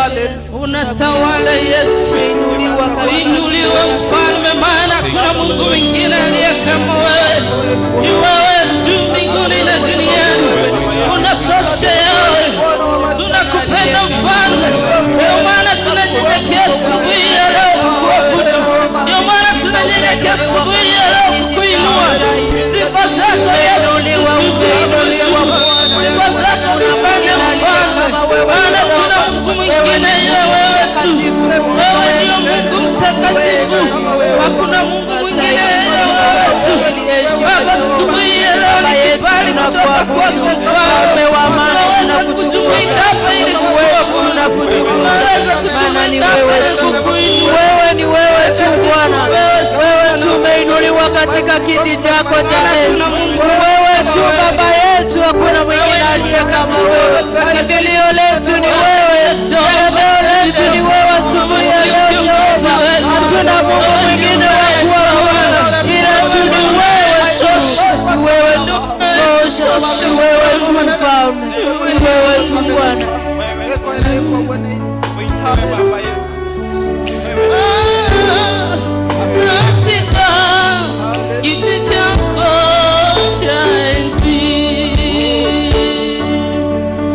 Unatawala Yesu, uinuliwe mfalme, maana kuna Mungu mwingine aliye kama wewe. Ni wewe tu mbinguni na duniani, unatosha Yawe. Tunakupenda mfalme, ndio maana tunanyenyekea asubuhi ya leo kukuabudu, ndio maana tunanyenyekea asubuhi ya leo kukuinua. Sifa zako Yesu sifa zako zipande mfalme, maana tuna Mungu mwingine ila wewe tu. Wewe ndio Mungu mtakatifu, hakuna Mungu mwingine ila wewe tu. Baba, asubuhi ya leo ni kibali kutoka kwako mfalme, tunaweza kujumuika hapa ili kukuabudu, tunaweza kujumuika hapa ili kukuinua. Wewe ni wewe tu Bwana, wewe tu umeinuliwa katika kiti chako cha enzi. Wewe tu Baba yetu, hakuna mwingine aliye kama wewe. Kimbilio letu ni wewe, tegemeo letu ni wewe. Asubuhi ya leo Jehova, hatuna Mungu mwingine wa kuabudu ila tu ni wewe tu, ni wewe tu tosha, ni wewe tu Mfalme, ni wewe tu Bwana. Katika kiti chako cha enzi,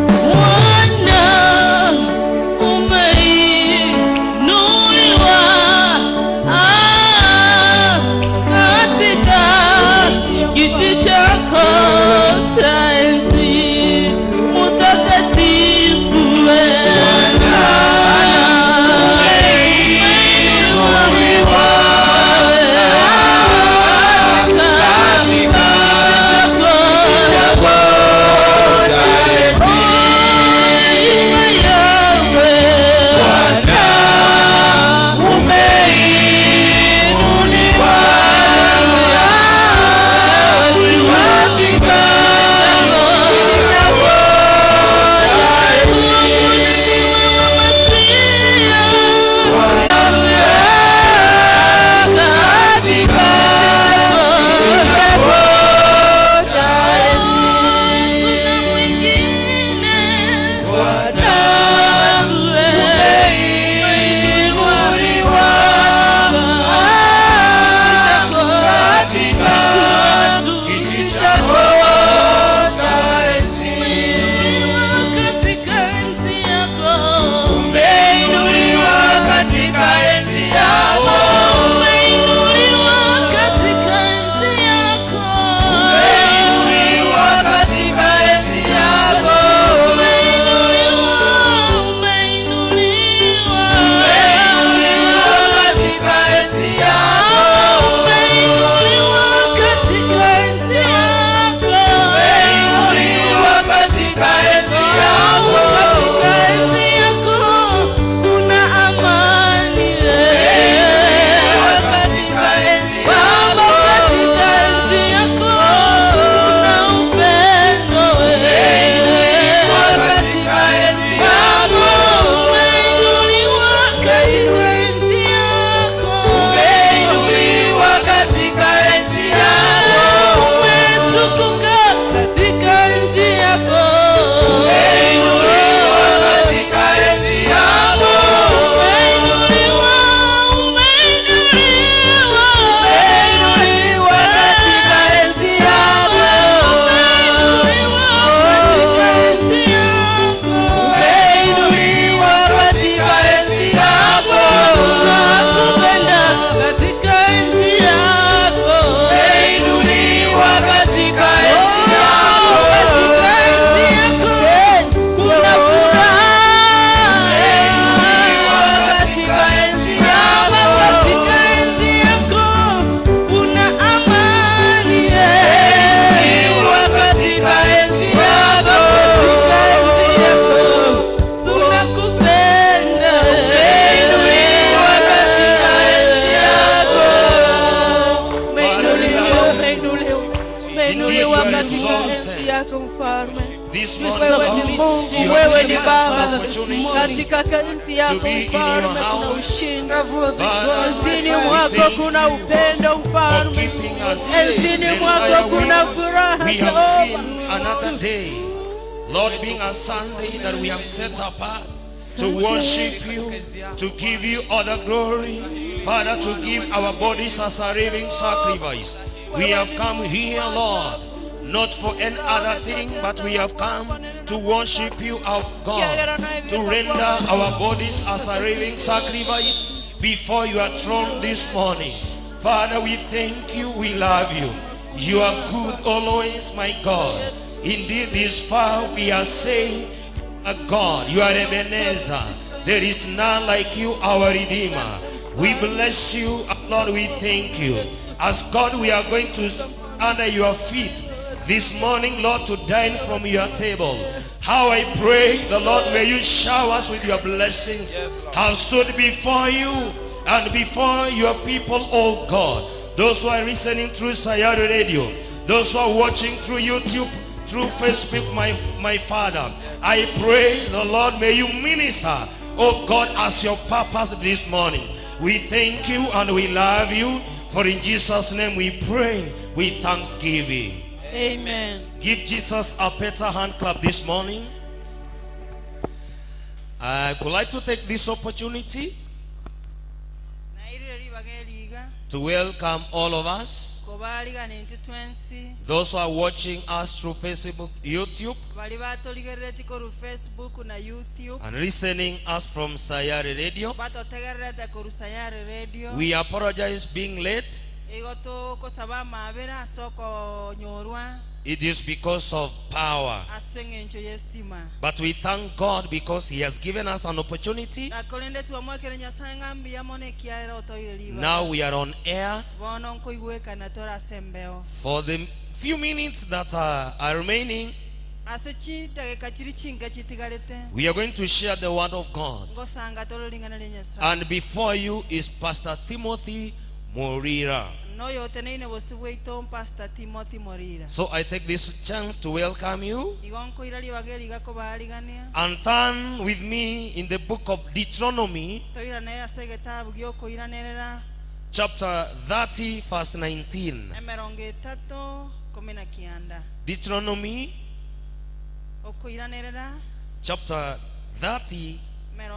Bwana umeinuliwa, ah, katika kiti chako cha enzi, mtakatifu wewe. Umeinuliwa katika enzi yako. Umeinuliwa katika enzi yako. Umeinuliwa katika enzi yako. Umeinuliwa, umeinuliwa. Umeinuliwa katika enzi yako. Umeinuliwa katika enzi yako. Umeinuliwa katika enzi yako. Katika enzi yako kuna amani. Umeinuliwa katika enzi Baba, yako. katika enzi yako kuna upendo. Umeinuliwa katika enzi Baba, yako. umeinuliwa katika enzi yako. Umeinuliwa katika enzi yako. Umetukuka katika enzi yako. Umeinuliwa katika enzi yako. Umeinuliwa, umeinuliwa. Umeinuliwa katika enzi yako. Umeinuliwa katika enzi yako. Umeinuliwa katika enzi yako. Tunakupenda katika enzi yako. Umeinuliwa katika enzi yako. Katika enzi yako kuna furaha. Umeinuliwa katika enzi Baba, yako. katika enzi yako kuna amani. Umeinuliwa katika enzi Baba, yako. katika enzi yako tunakupenda. Umeinuliwa katika enzi yako. Umeinuliwa, umeinuliwa, umeinuliwa katika enzi yako Mfalme. This morning, Wewe ni Lord, Mungu, you have wewe ni given us an Baba. opportunity Katika enzi to yako be in your Mfalme kuna house. ushindi. Father, Enzini we mwako thank kuna you upendo for Mfalme. keeping us safe Enzini the mwako entire kuna week. furaha We have Jehova. seen another day, Lord, being a Sunday that we have set apart to worship you, to give you all the glory, Father, to give our bodies as a living sacrifice. We have come here, Lord, not for any other thing, but we have come to worship you, our God, to render our bodies as a living sacrifice before your throne this morning. Father, we thank you, we love you. You are good always, my God. Indeed, this far we are saying, God, you are Ebenezer. There is none like you, our Redeemer. We bless you, Lord, we thank you. As God, we are going to under your feet this morning, Lord, to dine from your table. How I pray, the Lord, may you shower us with your blessings. Have stood before you and before your people, oh God. Those who are listening through Sayari Radio, those who are watching through YouTube, through Facebook, my, my Father, I pray, the Lord, may you minister, oh God, as your purpose this morning. We thank you and we love you, for in Jesus' name we pray with thanksgiving. Amen. Give Jesus a better hand clap this morning. I would like to take this opportunity Nairire ribaga eri iga to welcome all of us, kobaarigana intwe twensi those who are watching us through Facebook, YouTube, baria batorigerereti korwa Facebook na YouTube and listening us from Sayari Radio. batotegererete korwa Sayari Radio. We apologize being late. Igo tokosaba amabera ase okonyorwa It is because of power. ase eng'encho y'estima. But we thank God because He has given us an opportunity. Na korende twamwakire Nyasaye ng'a mbuya mono ekiagera otoire ribaga. Now we are on air Bono nkoigwekana tore ase embeo. for the few minutes that are remaining. Ase chidageka chiri chinke chitigarete. We are going to share the word of God. Ngosanga tore ring'ana ria Nyasaye. And before you is Pastor Timothy Morira. Noyo oteneine bosio bwaito Pastor Timothy Morira. So I take this chance to welcome you. Igo nkoira ribaga eri gakobaarigania. And turn with me in the book of Deuteronomy. Toirane ase egetabu giokoiranerera. Chapter 30 verse 19. Emerongo etato ikomi na kianda. Deuteronomy. Okoiranerera. Chapter 30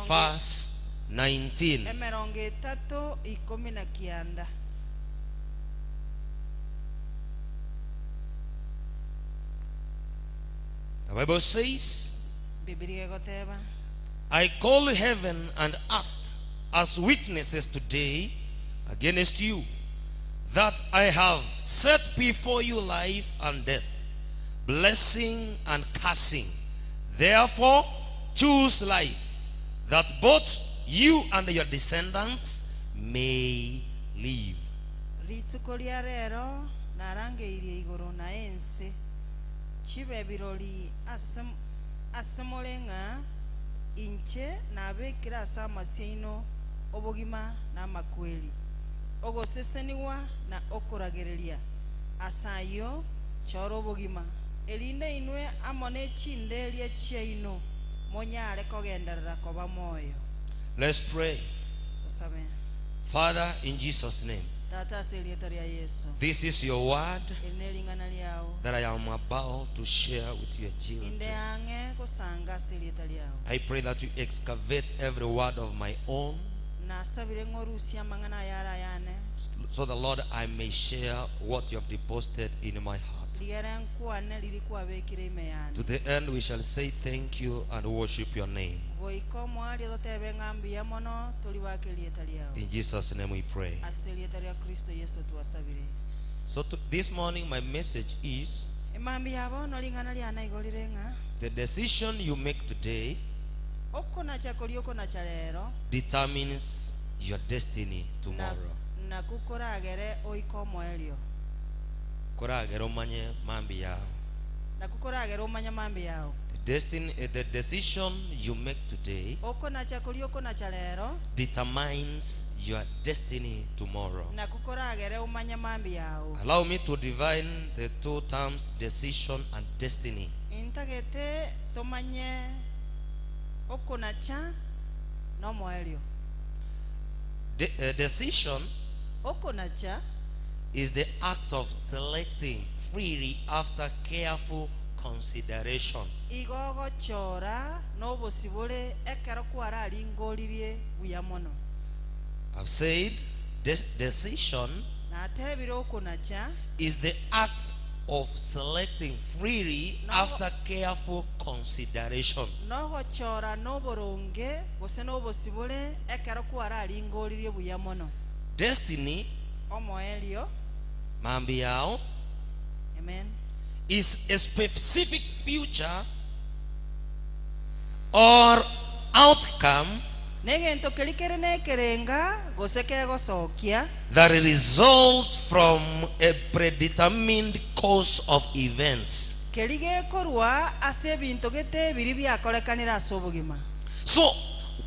verse 19. Emerongo etato ikomi na kianda. The Bible says, Bibilia egoteba, I call heaven and earth as witnesses today against you, that I have set before you life and death, blessing and cursing. Therefore, choose life, that both you and your descendants may live. Rituko ria rero narangeirie igoro na ense, chibe birori ase ase more ng'a inche nabekire ase amasio aino obogima na amakweri, ogosesenigwa na okoragereria. Ase ayio chora obogima, erinde inwe amo ne chinderia chiaino monyare kogenderera koba moyo. Let's pray. Tosabe. Father, in Jesus' name. Tata, ase erieta ria Yeso. This is your word Eri nering'ana riao. that I am about to share with your children. Inde ang'e gosanga ase erieta riao. I pray that you excavate every word of my own. Nasabire ng'a orusie amang'ana ayare ayane. So the Lord, I may share what you have deposited in my heart. Rigere nkwane riria kwabekire ime yane. To the end we shall say thank you and worship your name. Goika omoaria totebe ng'a mbuya mono toribake erieta riao. In Jesus' name we pray. Ase erieta ria Kristo Yeso twasabire. So to, this morning my message is Emambia ya bono ring'ana riane igo rire ng'a the decision you make today okonacha koria okonacha rero determines your destiny tomorrow. Naku koragere oike omoerio. Koragere omanye mambi yao. Naku koragere omanye mambi yao. The destiny, the decision you make today Okonacha koria okonacha rero determines your destiny tomorrow. Naku koragere omanye mambi yao. Allow me to define the two terms decision and destiny. Intagete tomanye okonacha nomoerio. The decision Okonacha is the act of selecting freely after careful consideration. Igo ogochora nobosibore ekero kwararingoririe buya mono. I've said decision Natebire okonacha. is the act of selecting freely after careful consideration. Nogochora noboronge gose nobosibore ekero kwararingoririe buya mono. Destiny, Omoerio. mambia yao, Amen. is a specific future or outcome Negento keria kere nekerenga gose kegosokia. that results from a predetermined course of events. Keria gekorwa ase ebinto gete biria biakorekanire ase obogima. So,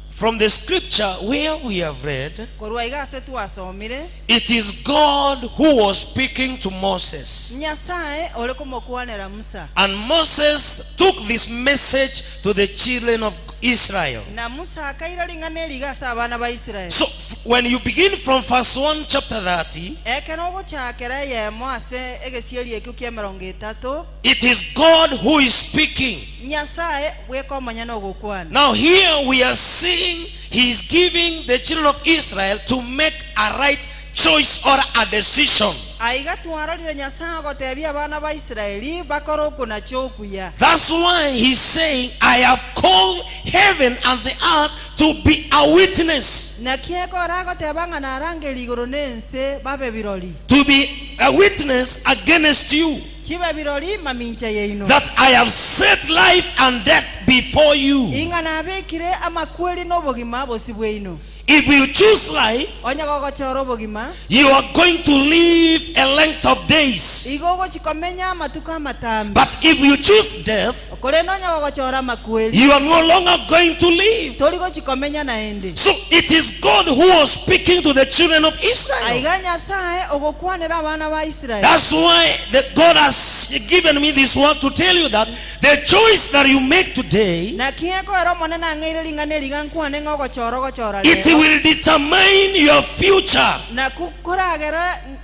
from the scripture where we have read, Korwa iga ase twasomire. it is God who was speaking to Moses. Nyasae ore komokwanera Musa. And Moses took this message to the children of Israel. Na Musa akaira ring'ana eri iga ase abana ba Israeli. So, when you begin from verse 1 chapter 30, Ekero ogochakera eyemo ase egesieri ekio ki'emerongo etato. It is God who is speaking. Nyasae bweka omonyene ogokwana. Now here we are seeing he is giving the children of Israel to make a right choice or a decision. Aiga twarorire Nyasae ogotebia abana ba Israeli bakore okonacha okuya. That's why he's saying, I have called heaven and the earth to be a witness. Naki ekero agoteba ng'a narangerie igoro na ense babe birori. To be a witness against you. Chibe birori mamincha yaino. That I have set life and death before you. Ing'a nabekire amakweri na obogima bosio bwaino. If you choose life, Onye gogochora obogima. you are going to live a length of days. Igo ogochia komenya amatuko amatambe. But if you choose death, Korende onye gogochora amakweri. you are no longer going to live. Tori gochia komenya naende. So it is God who was speaking to the children of Israel. Aiga Nyasae ogokwanera abana ba Israeli. That's why the God has given me this word to tell you that the choice that you make today, Naki ekoera Omonene ang'eire ring'ana eri iga nkwane ng'a ogochora ogochora it rero, will determine your future. Nakwo koragere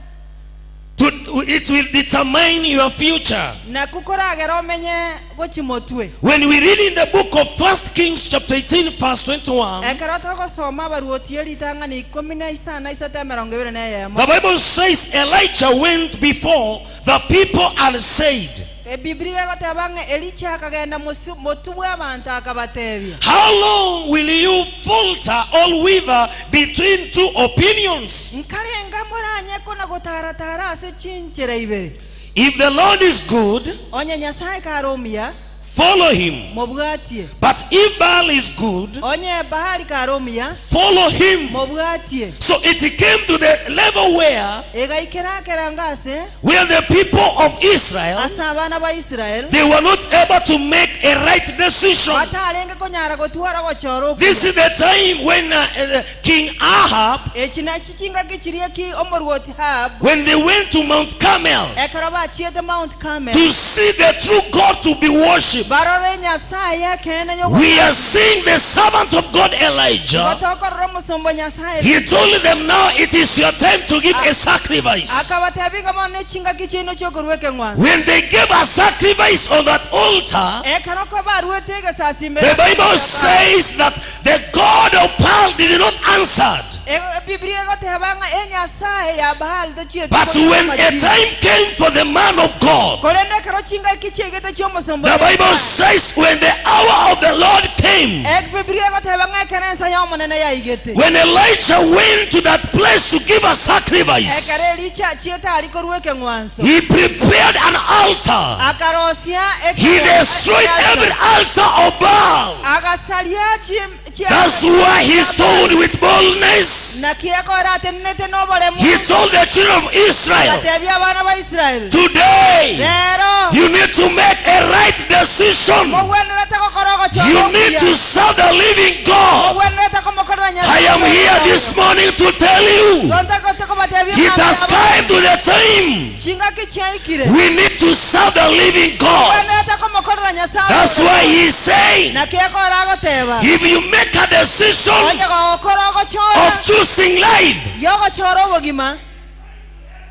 To, it will determine your future. Nakwo koragere omenye gochia motwe. When we read in the book of First Kings chapter 18 verse 21, Ekero togosoma Abaruoti eritang'ani ikomi na isano na isato emerongo ebere na eyemo. the Bible says Elijah went before the people and said, Ebibilia egoteba ng'a Elija akagenda mosio motwe bw'abanto akabatebia. How long will you falter or waver between two opinions? Nkarenga moranye kona-gotaara-taara ase chinchera ibere. If the Lord is good, Onye Nyasae kare omuya, follow him. Mobwatie. But if Baal is good, Onye Baali kare omuya, follow him. Mobwatie. So it came to the level where Egaikera ekerengo ase where the people of Israel ase abana ba Israel they were not able to make a right decision. batarenge konyara gotwara ogochora This okuya. is the time when uh, uh, King Ahab, Echi nachi chingaki chiria ki omorwoti Ahab when they went to Mount Carmel ekero bachiete Mount Carmel to see the true God to be worshipped, barore Nyasaye y'ekeene we are y'ogosasima. seeing the servant of God Igo Elijah. tokorora omosomba o Nyasaye He Elija. told them, Now it is your time to give a sacrifice. Akabatebia ng'a bono nechingaki chiaino chi'okorua ekeng'wanso. When they gave a sacrifice on that altar, Ekero ko baruete egesasimbero the ase Bible omochie o Baali. says that the God of Baal did not answer. Ebibilia egoteba ng'a enyasae ya Baali techieti But korusia when a amachibu. time came for the man of God, Korende ekero chingaki chiaigete chi'omosomba o the Bible Nyasae, says when the hour of the Lord came, Ebibilia egoteba ng'a ekero ensa y'Omonene yaigete, when Elijah went to that place to give a sacrifice, ekero Elija achiete aria korua ekeng'wanso, he prepared an altar. akarosia He destroyed every altar of Baal. Agasaria That's why he stood with boldness. Naki ekora atenenete noboremu. He told the children of Israel, Agatebia abana ba Israeli, Today, Rero you need to make a right decision. mogwenerete gokora ogochora You need okuya. to serve the living God. Mogwenerete komokorera I Nyasaye am here this morning to tell you, Gontagote kobatebia it mambia has abo. come to the time Chingaki chiaikire. we need to serve the living God. Ogwenerete komokorera Nyasae That's ore why he's saying, Naki ekero agoteba, if you make a decision Onye gogokora ogochora of choosing life, y'ogochora obogima,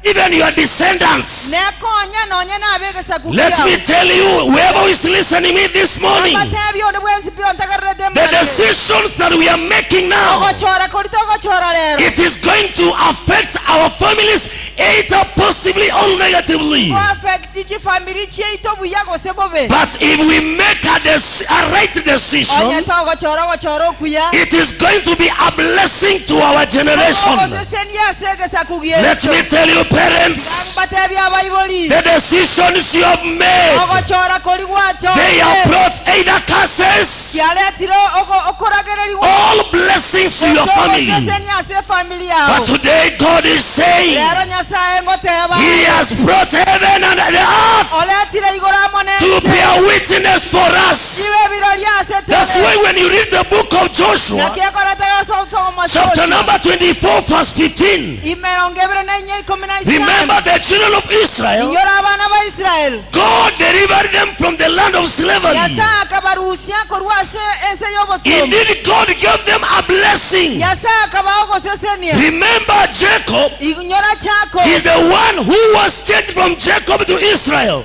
even your descendants. Nekonye nonye nabegesaku Let me kiao. tell you, whoever is listening me this morning, Mbatebie onde bwensi pi ontegererete the mambia. decisions that we are making now, Ogochora koria togochora rero. it is going to affect our families either positively or negatively. Goaffect chifamiri chiaito buya gose bobe. But if we make a, dec- a right Onye decision, togochora ogochora okuya. it is going to be a blessing to our generation. Ogosesenia ase egesaku Let giaito. me tell you, parents, Mbatebie abaibori. the decisions you have made, Ogochora koria they have gwachorire. brought either curses Kiaretire ogo- okoragererigwa. all blessings to your family. Ogosesenia ase efamiri But yao. today, God is saying, Rero Nyasaye ngoteba. He has brought heaven and the earth Oretire igoro amo to nense. bear witness for us. Ibe birori ase That's tore. why when you read the book of Joshua, Naki ekorete soma chapter number 24, verse 15, Imerongo ebere na inye ikomi na isano. remember the children of Israel, Inyora abana ba Israel. God delivered them from the land of slavery. Nyasaye akabarusia korwa ase ense y'obosomba. Indeed, God gave them a blessing. Nyasaye akabaha ogosesenia. Remember, Jacob Inyora chako. is the one who was changed from Jacob to Israel.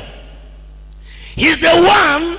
He's the one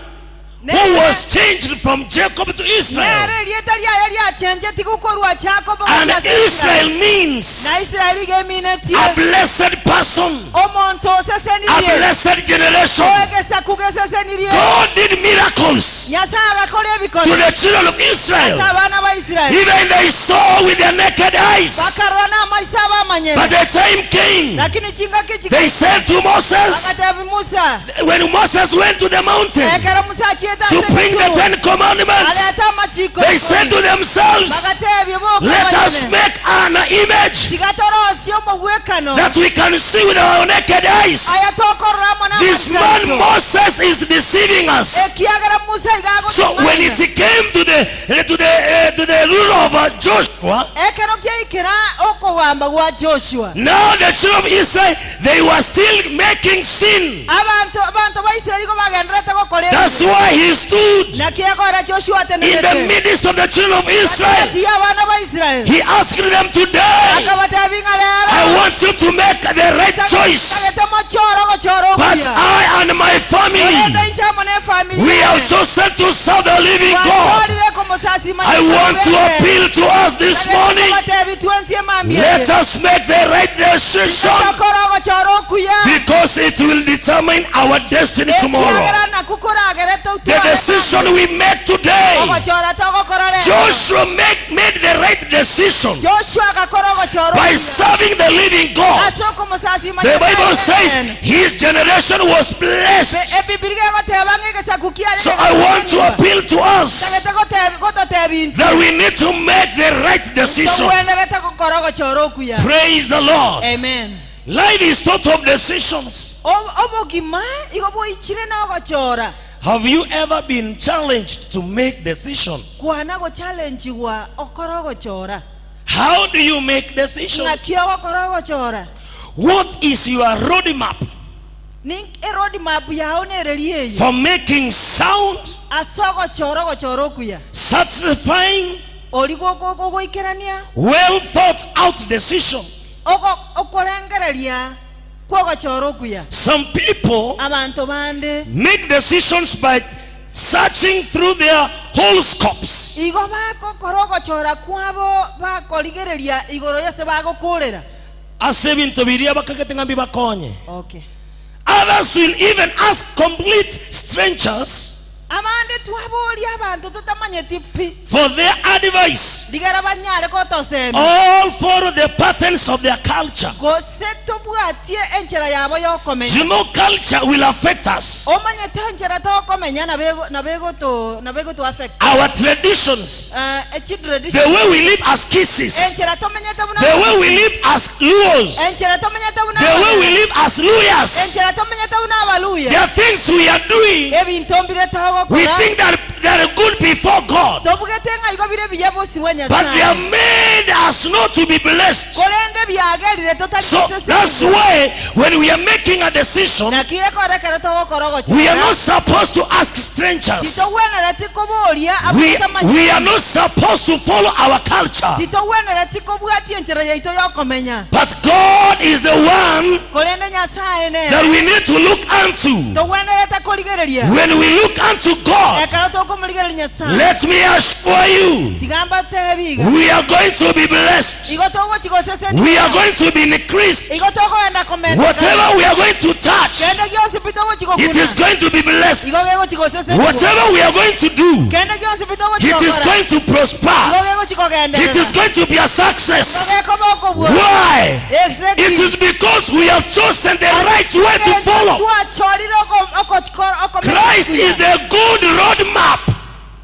who was changed from Jacob to Israel. Nere erieta riaye riachenjetie korwa Jacob And gochia ase Israel means Na Israel iga eminetie a blessed person, omonto a osesenirie blessed generation. oegesaku gesesenirie God did miracles Nyasaye agakora to ebikoro the children of ase Israel. abana ba Israel Even they saw with their naked eyes. bakarora n'amaiso abamanyene But the time came, lakini chingaki they said to Moses, bagatebi Musa when Moses went to the mountain ekero Musa achiete to ase bring the egetubo, Ten Commandments, areta amachiko they said to themselves, bagatebia boka Let us abanyene, make an image tiga torosie omogwekano that we can see with our naked eyes. aya tokorora amo This n'amaiso man aito. Moses is deceiving us. ekiagera Musa iga So when it agotung'aina. came to the eh, to the eh, to the rule of Joshua, ekero kiaikera okogamba gwa Joshua now the children of Israel they were still making sin. abanto abanto ba Israeli igo bagenderete gokora That's ebibe. why he stood Naki ekora Joshua in the atenerete midst of the children of Israel. katikati y'abana ba Israeli He asked them today, akabatebia ng'a rero I want you to make the right choice. tagete mochoro ogochora But okuya I and my family, Orende inche amo n'efamiri we have yane. chosen to serve the living God. Twachorire komosasima I want to appeal to us this morning. Batebi twensie mambia Let us make the right decision tokora ogochora okuya because it will determine our destiny tomorrow. ekiagera naku koragere The decision we make today, ogochora togokora rero Joshua made the right decision Joshua agakora ogochora by okuya serving the living God. ase okomosasima The Nyasaye Bible says Enene. his generation was blessed. Ebibiri gegoteba ng'a egesaku kiaye So I want to appeal to us tagete gototebia intwe that we need to make the right decision. togwenerete gokora ogochora okuya Praise the Lord. amen Life is total of decisions. Obogima igo boichire na ogochora Have you ever been challenged to make decision? kwana gochallengewa okore ogochora How do you make decisions? ng'aki ogokora ogochora What is your roadmap Ni eroad map yao nereri eye for making sound, ase ogochora ogochora okuya satisfying, ori gogoikerania well thought out decision? Okorengereria kwa ogochora okuya Some people abanto bande make decisions by searching through their horoscopes. igo bagokora ogochora kwabo bakorigereria igoro yose bagokorera Ase ebinto biria bakagete ng'a mbibakonye. Okay. Others will even ask complete strangers Abande twaboria abanto totamanyeti pi for their advice. Rigera banyare gotosemia. All follow the patterns of their culture. Gose tobwatie enchera yabo yokomenya. You know, culture will affect us. Omanyete enchera tokomenya nabo nabo egoto nabo egoto affect. Our traditions. Echi tradition. The way we live as Kisiis. Enchera tomenyete buna The way we live as Luos. Enchera tomenyete buna The way we live as Luyas. Enchera tomenyete buna Abaluya. There are things we are doing. Ebinto mbire We togokora. think that they are good before God, Tobugete ng'a igo bire biya bosio bwa but they have Nyasae. made us not to be blessed. Korende biagerire totari So that's gosesenigwa. why when we are making a decision, Naki gekora ekero togokora we are ogochora, not supposed to ask strangers. titogwenereti koboria abwo We, we are totamanyeti. not supposed to follow our culture. Titogwenereti kobwatia enchera yaito y'okomenya. But God is the one Korende Nyasae that nere we need to look unto. togwenerete korigereria. When we look unto God, Ekero tokomorigereria Nyasae, let me assure you, tiga mbatebi iga, we are going to be blessed. igo togochi We are gosesenigwa, going to be increased. igo tokogenda komenteka. Whatever we are going to touch, Kende gionsi pi togochi it is gokuna, going to be blessed. igo gegochi gosesenigwa. Whatever we are going to do, Kende gionsi pi togochi it is gokora, going to prosper. igo gegochi It kogenderera, is going to be a igo success. gekoba okobua. Why? Exactly. It is because we have chosen the right way to follow. Twachorire oko- oko- okomenya Christ is buya. the good roadmap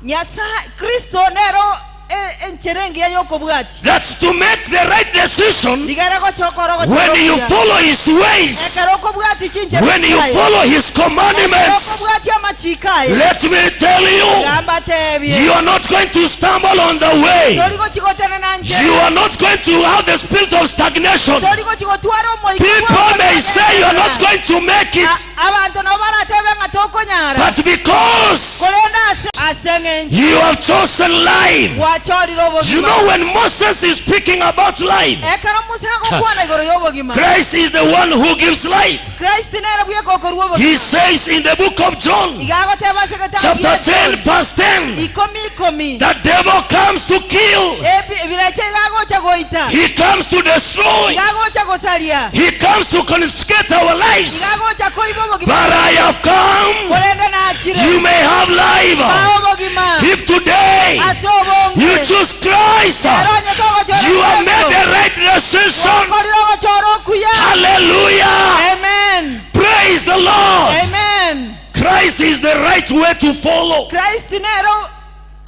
Nyasae Kristo nero e- enchera engiya y'okobwatia. that's to make the right decision Rigere gochokora ogochora when you okuya. follow his ways, Ekero okobwatia chinchera when you chiaye. follow his Ekero commandments. okobwatia amachiko aye. Let me tell you, Gamba tebie. you are not going to stumble on the way. Tori gochi gotenena nchera. You are not going to have the spirit of stagnation. Tori gochi gotwara omoika People may say you are not going to make it, A- Abanto nabo baratebe ng'a tokonyara. but because Korende ase ase eng'encho you have chosen life. gwachorire You obogima. know, when Moses is speaking about life, Ekero Musa agokwana igoro y'obogima, Christ is the one who gives life. Christ nere bweka okorua He obogima. says in the book of John, Iga agoteba ase egetabu chapter gia 10, John, verse 10, ikomi ikomi, the devil comes to kill, Ebi- ebirecha iga agocha goita, he comes to destroy, iga agocha gosaria, he comes to confiscate our lives. iga agocha koiba obogima. But I have come, Korende nachire, you may have life. maa obogima If today ase obonge. you choose Christ, Ero onye togochora you have made Yeso, the right decision. gwakorire ogochora okuya. Hallelujah. Amen. Praise the Lord. Amen. Christ is the right way to follow. Christ nero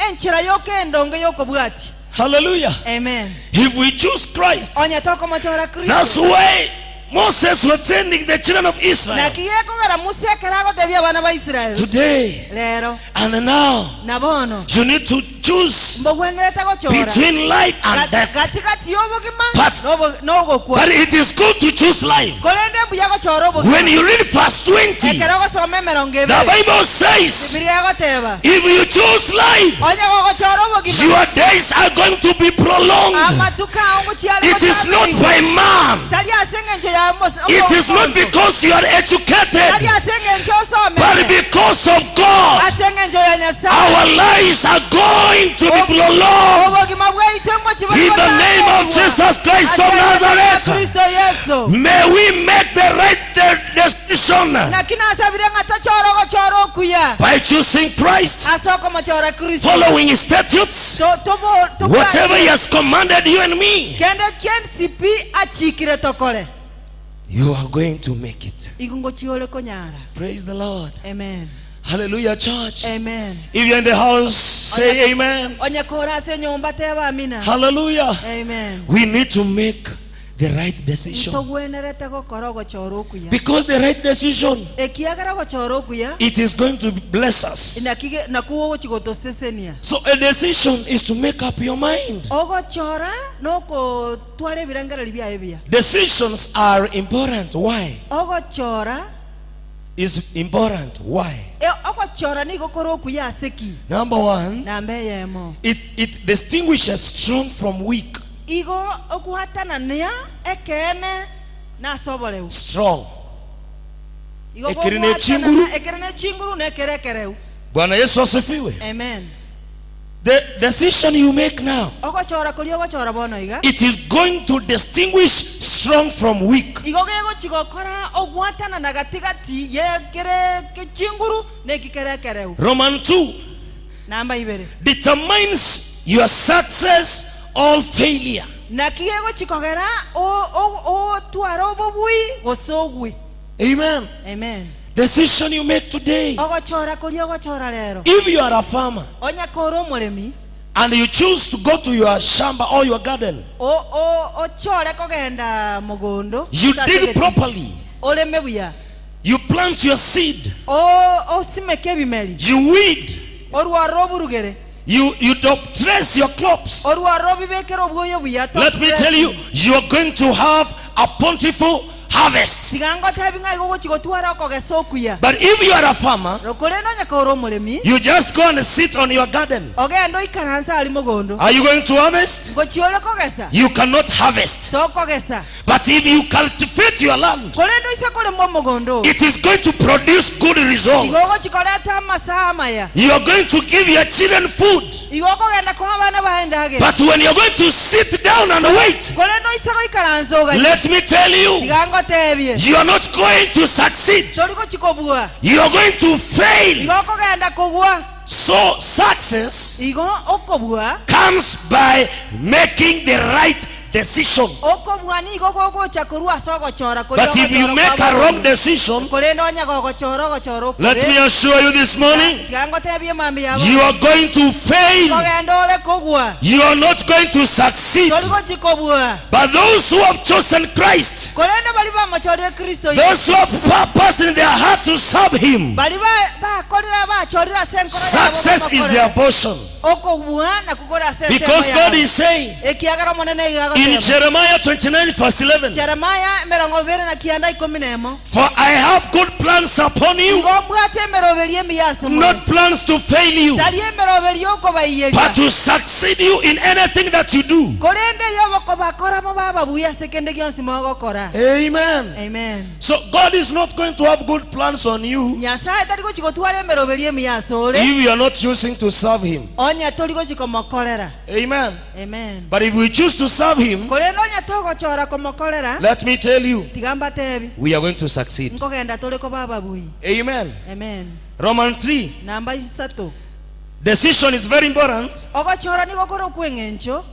enchera yokendonge yokobwatia. Hallelujah. Amen. If we choose Christ, Onye tokomochora that's Kristo. why Moses was sending the children of Israel Naki gekogera Musa ekero agotebia abana ba Israel today rero and now. na bono You need to choose mbogwenerete gochora between life and death. gatigati y'obogima But- n'obo- n'ogokwa But it is good to choose life. korende mbuya gochora When obogima you read verse 20, ekero ogosoma emerongo the ebere Bible says, Bibilia egoteba if you choose life, onye gogochora obogima your days are going to be prolonged. amatuko ao ngochiare It is not gochambigwa. by man. Tari ase eng'encho ya mos- It is not omonto. because you are Tari educated, ase eng'encho but osomete because of God. ase eng'encho ya Nyasaye Our lives are going to be prolonged. obogima bwaito ngochi In the name of Jesus Christ of Nazareth, Kristo Yesu may we make the right decision naki nasabire ng'a tochore ogochora okuya by choosing Christ, ase okomochora Kristo following his statutes, To- tobo- tobwate whatever he has commanded you and me. kende kiensi pi achikire tokore You are going to make it. igo ngochi ore konyara Praise the Lord. amen Hallelujah, church. amen If you're in the house, say amen. onye kora ase enyomba teba amina Hallelujah. amen We need to make the right decision. ntogwenerete gokora ogochora okuya Because the right decision, ekiagera gochora okuya it is going to bless us. nakige nakuo ogochi gotosesenia So a decision is to make up your mind. ogochora nokotwara ebirengereri biaye buya Decisions are important. Why? Ogochora Is important. Why? E, ogochora nigo kore okuya ase ki? Number one, Namba eyemo. it, it distinguishes strong from weak. Igo ogwatanania ekeene nase oboreu. Strong. Igo Ekere ne gogwatanana chinguru. ekere ne chinguru na ekere ekereu. Bwana Yesu asifiwe. Amen. The decision you make now, Ogochora koria ogochora bono iga. it is going to distinguish strong from weak. Igo gegochi gokora ogwatanana gati-gati y'ekere chinguru na eki kere ekereu. Roman 2 Namba ibere. determines your success or failure. Naki gegochi kogera o- o- otware obobui gose ogwe. Amen. Amen. Decision you make today. Ogochora koria ogochora rero. If you are a farmer Onye kore omoremi and you choose to go to your shamba or your garden, o o ochore kogenda mogondo you ase dig egeticha. properly, Oreme buya. you plant your seed, O osimeke ebimeri. you weed. Orwarora oburugere. You, you top dress your crops. Orwarora obibekere obwoyo buya, top Let me tell you, dressing. you are going to have a bountiful harvest. Tiga ngotebi ng'a igo ogochia gotwara okogesa okuya. But if you are a farmer, Korende onye kore omoremi, you just go and sit on your garden. ogende oikaranse aria mogondo. Are you going to harvest? Ngochia ore kogesa? You cannot harvest. Tokogesa. But if you cultivate your land, Korende oise korema omogondo oo, it is going to produce good results. igo ogochia koreta amasaa amaya. You are going to give your children food. Igo okogenda koa abana baye endagera. But when you're going to sit down and wait, Korende oise goikaransa oganye, let me tell you, tiga ngotebie, you are not going to succeed. tori gochia kobua. You are going to fail. Igo okogenda kogwa. So success Igo okobua comes by making the right decision. Okobua nigo gogocha korwa ase ogochora koria But if you ogochora make kwa a wrong boronge. decision, Korende onye gogochora ogochora okore, let me assure you this morning, tiga ngotebie mambia ya you bono, are going to fail. kogenda ore kogwa, You are not going to succeed. tori gochi kobua. But those who have chosen Christ, Korende baria bamochorire Kristo those Yeso, who have purpose in their heart to serve Him, baria ba- bakorire bachorire ase enkoro yabo success is bamokorere. their portion. Okobua nakwo kore ase ensemo Because God yabo. is saying Ekiagera Omonene iga in agoteba. Jeremiah 29, verse 11, Jeremaya emerongo ebere na kianda ikomi na emo. For I have good plans upon you, Igo mbwate emeroberio emiya ase more, not plans to fail you, tari emeroberio y'okobaiyeria, but to succeed you in anything that you do. korende ey'obokobakora mobe ababuya ase kende gionsi mogokora. Amen. Amen. So God is not going to have good plans on you Nyasae tari gochia gotwara emeroberio emiya asore, if you are not choosing to serve Him. onye tori gochia komokorera. Amen. Amen. But if we choose to serve Him, Korende onye togochora komokorera, let me tell you, tiga mbatebi, we are going to succeed. nkogenda tore koba ababui. Amen. Amen. Roman 3. Namba isato. Decision is very important. Ogochora nigo kore okw'eng'encho.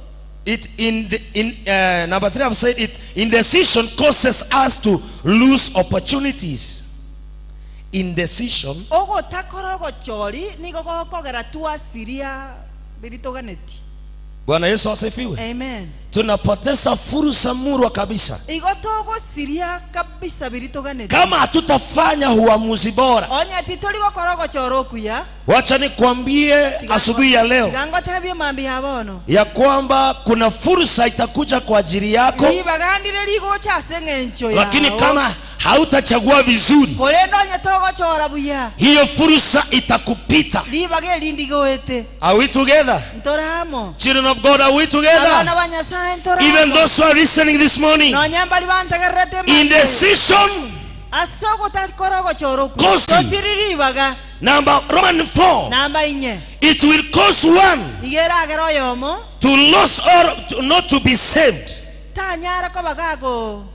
It in the, in uh, number 3 I've said it indecision causes us to lose opportunities. Indecision Ogotakora ogochori nigo gokogera twasiria biria toganetie. Bwana Yesu asifiwe. Amen. Tunapoteza fursa murwa kabisa Igo togosiria kabisa biria toganetie. kama hatutafanya uamuzi bora. Onye titori gokora ogochora okuya. Wacha nikwambie asubuhi ya leo Tiga ngotebie mambia ya bono. ya kwamba kuna fursa itakuja kwa ajili yako, Ribaga ndire rigocha ase eng'encho lakini yao. kama hautachagua vizuri, Korende onye togochora buya, hiyo fursa itakupita. ribaga eri ndigoete. Are we together? Ntore amo. Children of God, are we Abana together? ba Nyasaye ntore Even amo. those who are listening this morning, Nonya mbari bantegererete mambia. indecision Ase ogotakora ogochora okwo, Kosi. tosiri ribaga. Number Roman 4, Namba inye, it will cause one iga eragere oyomo to lose or to, not to be saved. tanyara koba gago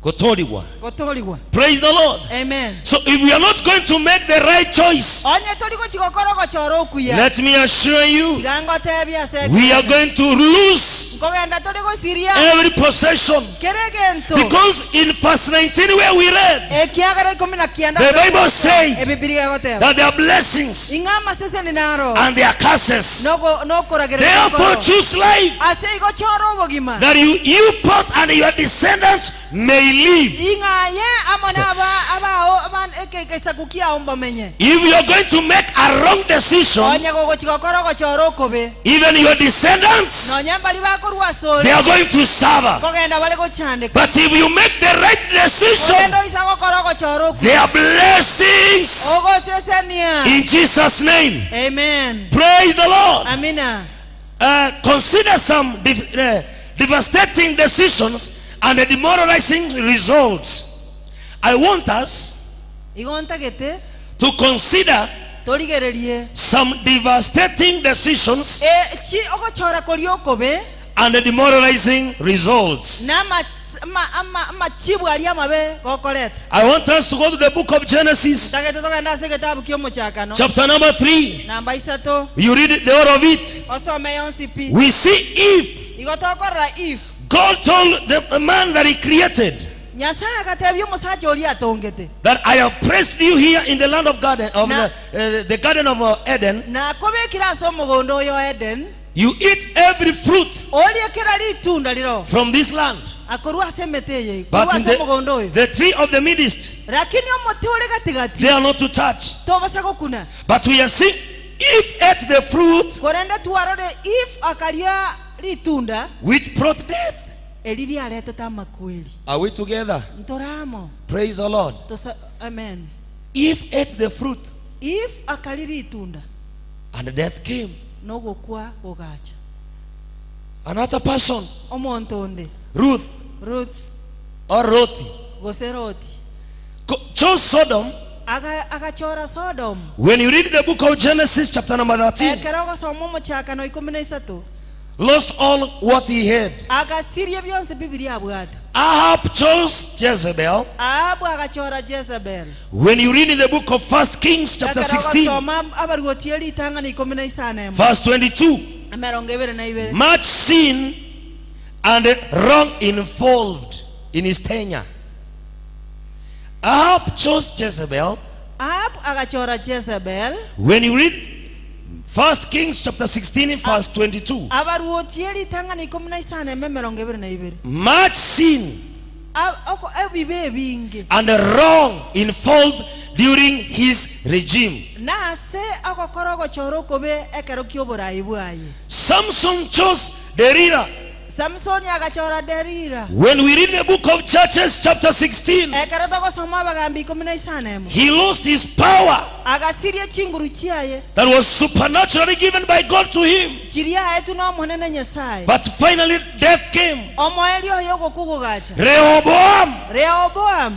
Gotorigwa. gotorigwa. Praise the Lord. Amen. So if we are not going to make the right choice, Onye tori gochi gokora ogochora okuya, let me assure you, tiga ngotebie ase we are ekeene, going to lose nkogenda tori gosiria every possession. kera egento. Because in verse 19 where we read, Ekiagera ikomi na kianda the ase Bible ogochora, said Ebibilia egoteba that there are blessings ing'a amaseseni naro and there are curses. Nogo- nokoragereria Therefore nkoro. choose life Ase igo chora obogima that you, you both and your descendants may live. ing'a aye amo na aba- abao aban- eke- egesaku kiao mbamenye. If you are going to make a wrong decision, Onye gogochia gokora ogochora okobe, even your descendants, nonya mbari bakorwa asore, they are going to suffer. nkogenda bare gochandeka. But if you make the right decision, Korende oisa gokora ogochora okuya, there are blessings ogosesenia. in Jesus' name. Amen. Praise the Lord. Amina. Uh, consider some de- uh, devastating decisions and the demoralizing results. I want us Igo ntagete to consider torigererie some devastating decisions e, chi ogochora koria okobe and the demoralizing results. na amachibu aria amabe gokoreta. I want us to go to the book of Genesis, Ntagete togende ase egetabu ki'omochakano chapter number 3. namba isato You read the whole of it. osome yonsi pi. We see if Igo tokorora if God told the man that he created Nyasae agatebia omosacha oria atongete that I have placed you here in the land of garden of Na- the, uh, the garden of uh, Eden. nakobekire ase omogondo oyo o Eden You eat every fruit orie kera ritunda riro from this land. akorwa ase emete eye But korwa in ase omogondo oyo the, the tree of the midst, lakini omote ore gatigati they are not to touch. tobasa gokuna But we are seeing Eve ate the fruit Korende twarore Eve akaria ritunda which brought death. eri riaretete amakweri. Are we together? Ntore amo. Praise the Lord. Tosa, amen. Eve ate the fruit Eve akaria ritunda and death came. nogokwa gogacha. Another person, Omonto onde, Ruth Ruth or Roti, gose Roti, chose Sodom. aga, agachora Sodom. When you read the book of Genesis, chapter number 13, Ekero ogosoma omochakano 13, lost all what he had. agasiria bionsi bibiria abwate. Ahab chose Jezebel. Ahabu agachora Jezebel. When you read in the book of First Kings, chapter Ekero 16, ogosoma abaruoti eritang'ani 15 verse 22, 22, much sin and wrong involved in his tenure. Ahab chose Jezebel. Ahabu agachora Jezebel. When you read First Kings chapter 16, verse 22, Abaruoti eritang'ani 15 22, much sin ebibe ebinge and wrong involved during his regime. nase ogokora ogochora okobe ekero ki'oborai bwaye. Samson chose Delilah. Samsoni agachora Delila. When we read the book of Judges chapter 16, Ekero togosoma abagambi 15, he lost his power agasiria chinguru chiaye that was supernaturally given by God to him. chiria aetwe na Omonene Nyasae. But finally, death came. Omoerio oye ogokwa gogacha. Rehoboam, Rehoboam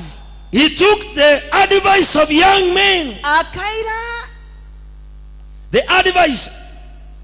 he took the advice of young men, akaira the advice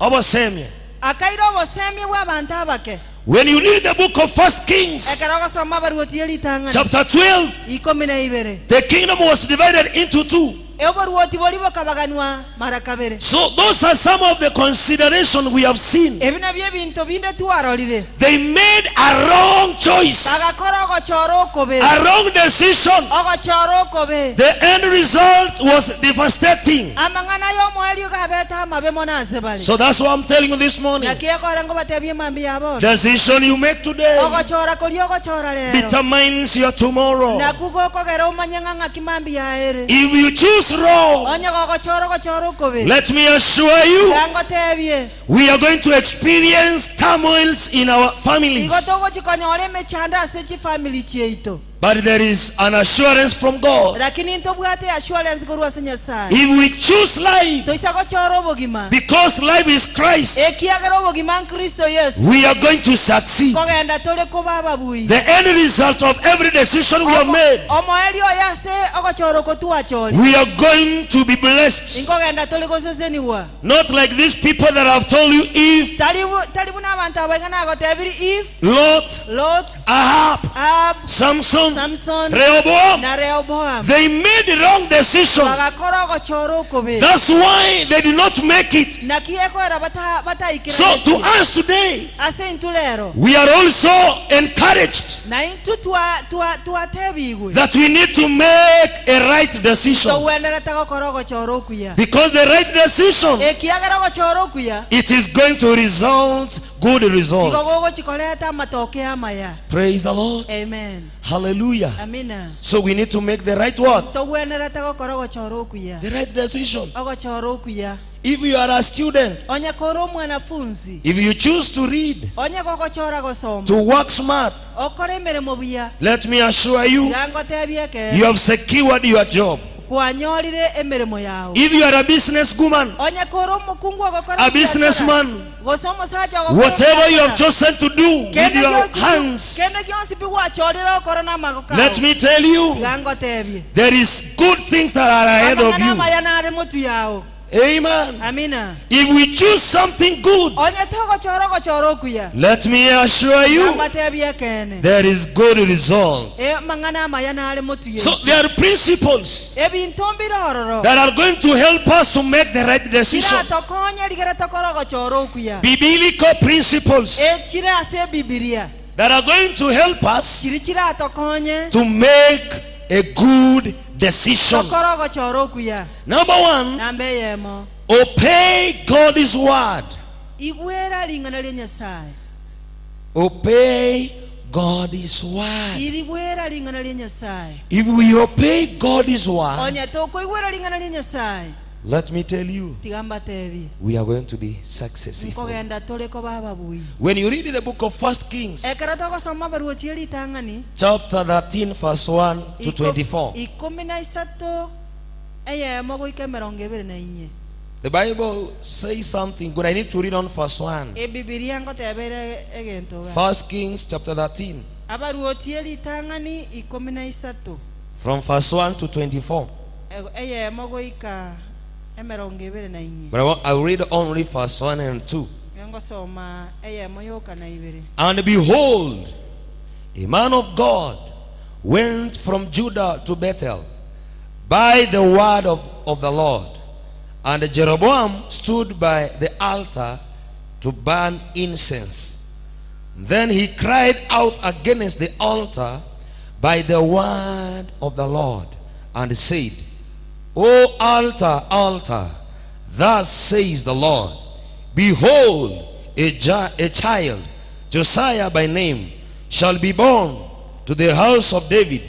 of Osemia. akaira obosemia bw'abanto abake. When you read the book of First Kings, Ekero ogosoma abaruoti eritang'ani chapter 12, 12, the kingdom was divided into two. oboruoti boria bokabaganwa mara kabere. So those are some of the consideration we have seen. Ebi nabio ebinto binde twarorire. They made a wrong choice, Bagakora ogochora okobe, a wrong decision. ogochora okobe. The end result was devastating. Amang'ana y'omoerio gabete amabe mono ase bare. So that's what I'm telling you this morning. Naki ekora ngobatebie mambia ya bono. Decision you make today Ogochora koria ogochora rero determines your tomorrow. naku gokogera omanye ng'a ng'aki mambia yaere. If you choose wrong, Onye gogochora ogochora okobe, let me assure you, gangotebie we are going to experience turmoils in our families. igo togochi konyora emechando ase chifamily chiaito. But there is an assurance from God. Lakini ntobwate assurance korwa ase Nyasaye. If we choose life, Toisa gochora obogima, because life is Christ, ekiagera obogima Kristo Yesu, we are going to succeed. kogenda tore koba ababui. The end result of every decision we have made, Omoerio oye ase ogochora oko twachorire, we are going to be blessed. inkogenda tore goseseniwa. Not like these people that have told you if Tari bu- tari buna abanto abaiga nagotebiri if Lot, Lot, Ahab, Ahab, Samson, Samson Rehoboam, na Rehoboam they made the wrong decision. bagakora ogochora okobe. That's why they did not make it. Naki ekoera bata So bataikeranetie. to us today, Ase intwe rero we are also encouraged na intwe twa twa twatebigwe that we need to make a right decision. togwenerete gokora ogochora okuya. Because the right decision, Ekiagera ogochora okuya it is going to result good igo results. gogochikoreta amatoke amaya. Praise the Lord. Amen. Hallelujah. Amina. So we need to make the right what? Togwenerete gokora ogochora okuya. The right decision. Ogochora okuya. If you are a student, Onye kore omwanafunzi, if you choose to read, onye gogochora gosoma, to work smart, okore emeremo buya, let me assure you, tiga ngotebie ekero you have secured your job. kwanyorire emeremo yao. If you are a business woman, Onye kore omokungu ogokora a ebiashara, businessman, gose omosacha ogokora whatever you have ebiashara, chosen to do with kende your gionsi pi- hands, kende gionsi pi gwachorire okora na amagoko ao. let me tell you, Tiga ngotebie there is good things that are ahead of amang'ana you. amaya nare motu yao. Amen. Amina. If we choose something good, Onye togochora ogochora okuya, let me assure you, ambatebie ekene there is good results. amang'ana amaya nare motu So yaito. there are principles Ebinto mbire ororo that are going to help us to make the right decision. kiratokonye rigere tokora ogochora okuya, Biblical principles echire ase ebibiria that are going to help us chiri chiratokonye to make a good decision. tokora ogochora okuya. Number one, Namba eyemo, obey God's word. igwera ring'ana ria Nyasaye. Obey God's word. Irigwera ring'ana ria Nyasaye. If we obey God's word, Onye tokoigwera ring'ana ria Nyasaye, Let me tell you, Tiga mbatebie, we are going to be successful. nkogenda tore koba ababui. When you read the book of First Kings, Ekero togosoma abaruoti eritang'ani, chapter 13, verse 1 to 24, ikomi na isato eyemo goika 24. the Bible says something good. I need to read on verse 1. Ebibilia ngoteba ere egento iga. First Kings chapter 13, Abaruoti eritang'ani 13, from verse 1 to 24. Eyemo goika 24. But I want, I'll read only verse 1 and 2. Nigo ngosoma eyemo yoka na ibere. And behold, a man of God went from Judah to Bethel by the word of the Lord. And Jeroboam stood by the altar to burn incense. Then he cried out against the altar by the word of the Lord and said, O altar, altar, thus says the Lord, Behold, a, a child, Josiah by name, shall be born to the house of David,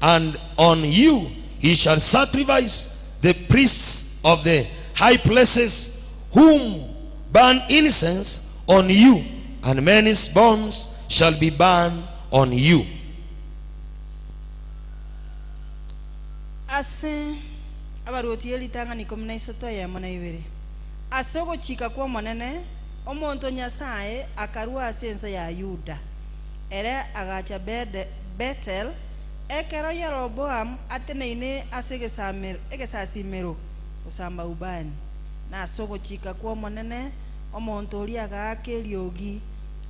and on you he shall sacrifice the priests of the high places whom burn incense on you, and many bones shall be burned on you. Ase abaruoti ye ritang'ani 13 eyemo na ibere, ase ogochika kw'Omonene, omonto o Nyasae akarua ase ense ya Yuda, ere agacha Betel, ekero Yeroboamu ateneine ase egesasimero gosamba ubani. Na ase ogochika kw'Omonene omonto oria agaaka eriogi,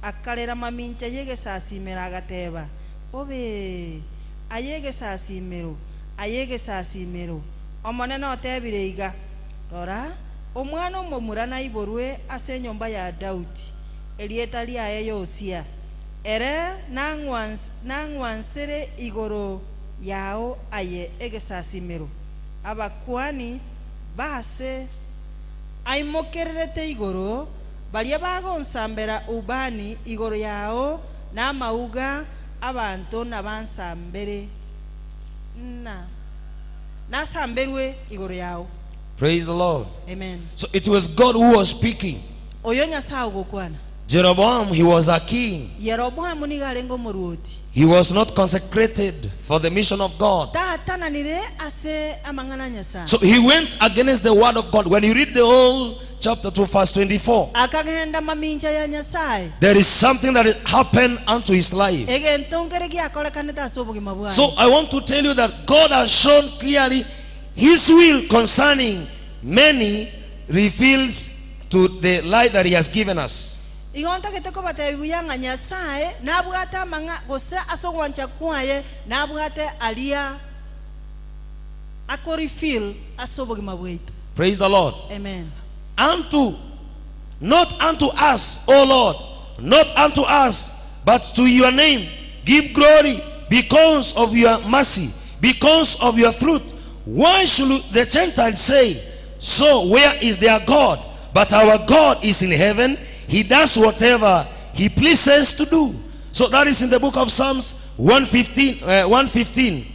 akarera mamincha y'egesasimero, agateba, Obee! Aye egesasimero, aye egesasimero! Omonene otebire iga, Rora, omwana omomura naiborwe ase enyomba ya Daudi, erieta riaye Yosia. Ere nang'wansere igoro yao aye egesasimero, abakuani b'aase aimokererete igoro, baria bagonsambera ubani igoro yao namauga abanto nabansambere, na nasamberwe igoro yao. Praise the Lord. Amen. So it was God who was speaking. Oyo Nyasae ogokwana. Jeroboam, he was a king. Yeroboamu nigo arenge omoruoti. He was not consecrated for the mission of God. Taatananire ase amang'ana a Nyasae. So he went against the word of God. When you read the whole chapter 2, verse 24, Akagenda mamincha ya Nyasae. there is something that happened unto his life. Egento nkere giakorekanete ase obogima bwaye. So I want to tell you that God has shown clearly his will concerning many reveals to the life that he has given us. Igo ntagete kobatebia buya ng'a Nyasae nabwate amang'a gose ase ogwancha kwaye nabwate aria ako-reveal ase obogima bwaito. Praise the Lord. Amen. Unto, not unto us, O Lord, not unto us, but to your name give glory because of your mercy, because of your truth. Why should the Gentiles say, So where is their God? But our God is in heaven. He does whatever he pleases to do. So that is in the book of Psalms 115. 115.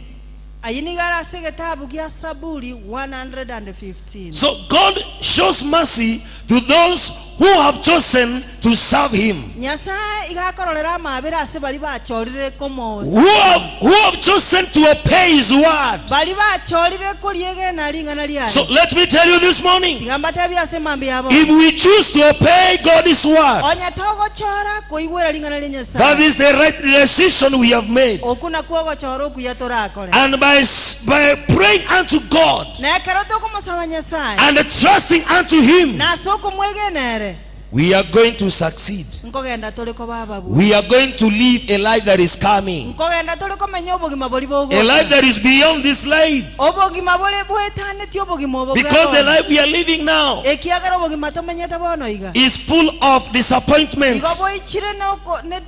Ayio nigo are ase egetabu gia Saburi 115. So God shows mercy to those who have chosen to serve him. Nyasae iga akororera amaabera ase baria bachorire Who have, komosasima. who have chosen to obey his word. Baria bachorire koriegena ring'ana riaye. So let me tell you this morning, Tiga mbatebie ase mambia ya bono. if we choose to obey God's word, Onye togochora koigwera ring'ana ria that Nyasae, is the right decision we have made. okwo nakwo ogochora okuya torakore. And by, by praying unto God Na ekero tokomosaba Nyasae, and trusting unto him, na ase okomwegena ere, we are going to succeed. nkogenda tore koba ababui. We are going to live a life that is coming. Nkogenda tore komenya obogima boria A life bogocha. that is beyond this life. Obogima bore boetanetie obogima obo bwa Because the bono. life we are living now Ekiagera obogima tomenyete bono iga is full of igo disappointments. boichire noko ne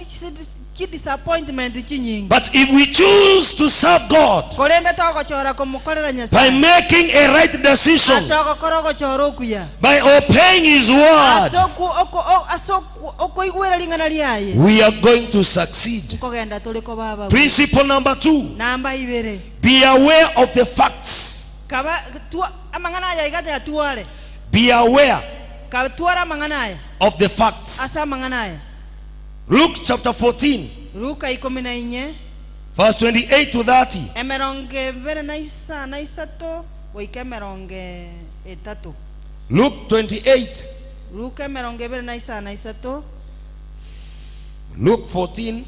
chidisappointment chinyinge. But if we choose to serve God Korende togochora komokorera by Nyasae making a right decision, ase ogokora ogochora okuya, by obeying His word, ase oku- oko- o- ase oku- okoigwera ring'ana riaye, we are going to succeed. nkogenda tore koba ababui. Principle number two Namba ibere, be aware of the facts. Kaba twa amang'ana aya iga tayatware. Be aware Katware amang'ana aya. of the facts. Ase amang'ana aya. Luke chapter 14. Luka ikomi na inye. Verse 28 to 30. Emerongo ebere na isano isato goika emerongo etato. Luke 28. Luka emerongo ebere na isano isato. Luke 14.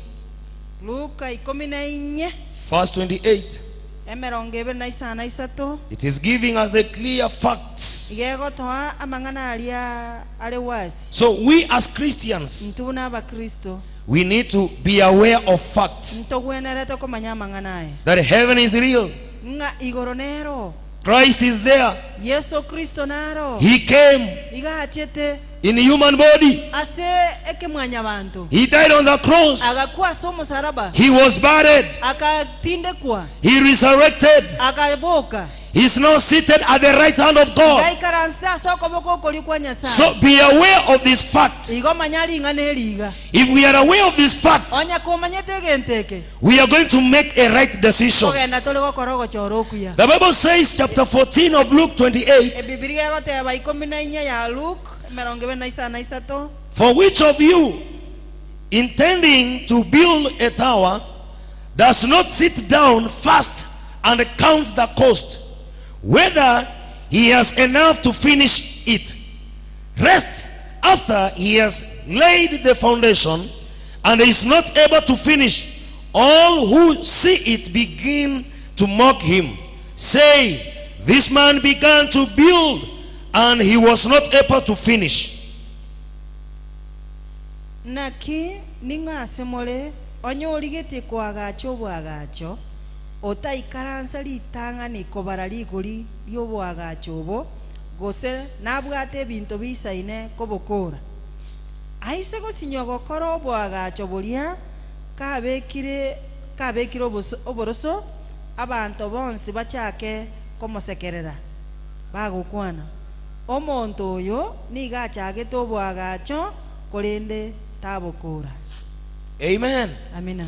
Luka ikomi na inye. Verse 28. Emerongo ebere na isano isato. It is giving us the clear facts. Iga egotoa amang'ana aria are wasi. So we as Christians. Intwe buna abakristo. We need to be aware of facts. Ntogwenerete komanya amang'ana aya. That heaven is real. Ng'a igoro nero. Christ is there. Yeso Kristo naro. He came. Iga achete. In human body. Ase ekemwanyabanto. He died on the cross. Agakwa ase omosaraba. He was buried. Agatindekwa. He resurrected. Akaboka. He is now seated at the right hand of God. Igaikaransete ase okoboko okorio kwa Nyasae. So be aware of this fact. Igo manya ring'ana eri iga. If we are aware of this fact, Onye komanyete egento eke, we are going to make a right decision. Nkogenda tore gokora ogochora okuya. The Bible says, chapter 14 of Luke 28. Ebibilia egoteba ikomi na inye ya Luke, emerongo ebere na isano na isato. For which of you, intending to build a tower, does not sit down first and count the cost, whether he has enough to finish it? Rest after he has laid the foundation and is not able to finish, all who see it begin to mock him, saying, This man began to build and he was not able to finish. Naki ning'o ase more onye origetie koagacha oboagacho, otaikaransa ritang'ani kobara rigori ri'oboagacho obo, gose nabwate ebinto biisaine kobokoora? Aise gosinywa gokora oboagacho boria kabekire kabekire oboroso, abanto bonsi bachake komosekerera, bagokwana, Omonto oyo nigo achagete oboagacho, korende tabokoora. Amen. Amina.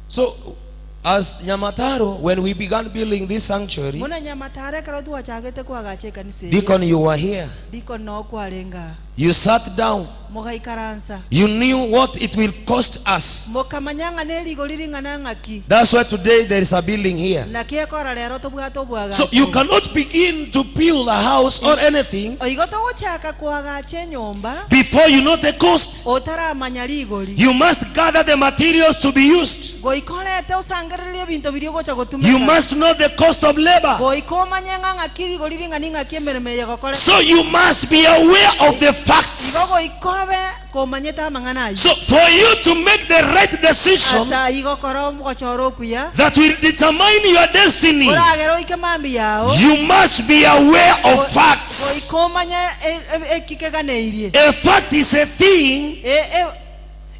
So, as Nyamataro, when we began building this sanctuary, Buna Nyamataro ekero twachagete koagacha ekanisa eye, Deacon, you were here. Deacon noo kwarenge aa. You sat down. Mogaikaransa. You knew what it will cost us. Mokamanya ng'a nerigori ring'ana ng'aki. That's why today there is a building here. Naki ekora rero tobwate oboagacho. So you cannot begin to build a house or anything. Igo togochaka koagacha enyomba. Before you know the cost. Otaramanya rigori. You must gather the materials to be used. Goika orete osangererie ebinto biria ogocha gotumeka. You must know the cost of labor. Goika omanye ng'a ng'aki rigori ring'ana ing'aki emeremo eye egokoreka. So you must be aware of the facts. Igo goika obe komanyete amang'ana ayio. So for you to make the right decision. Ase ayio gokora ogochora okuya. That will determine your destiny. Koragere oike mambia yao. You must be aware of facts. Goika omanye eki keganeirie. A fact is a thing.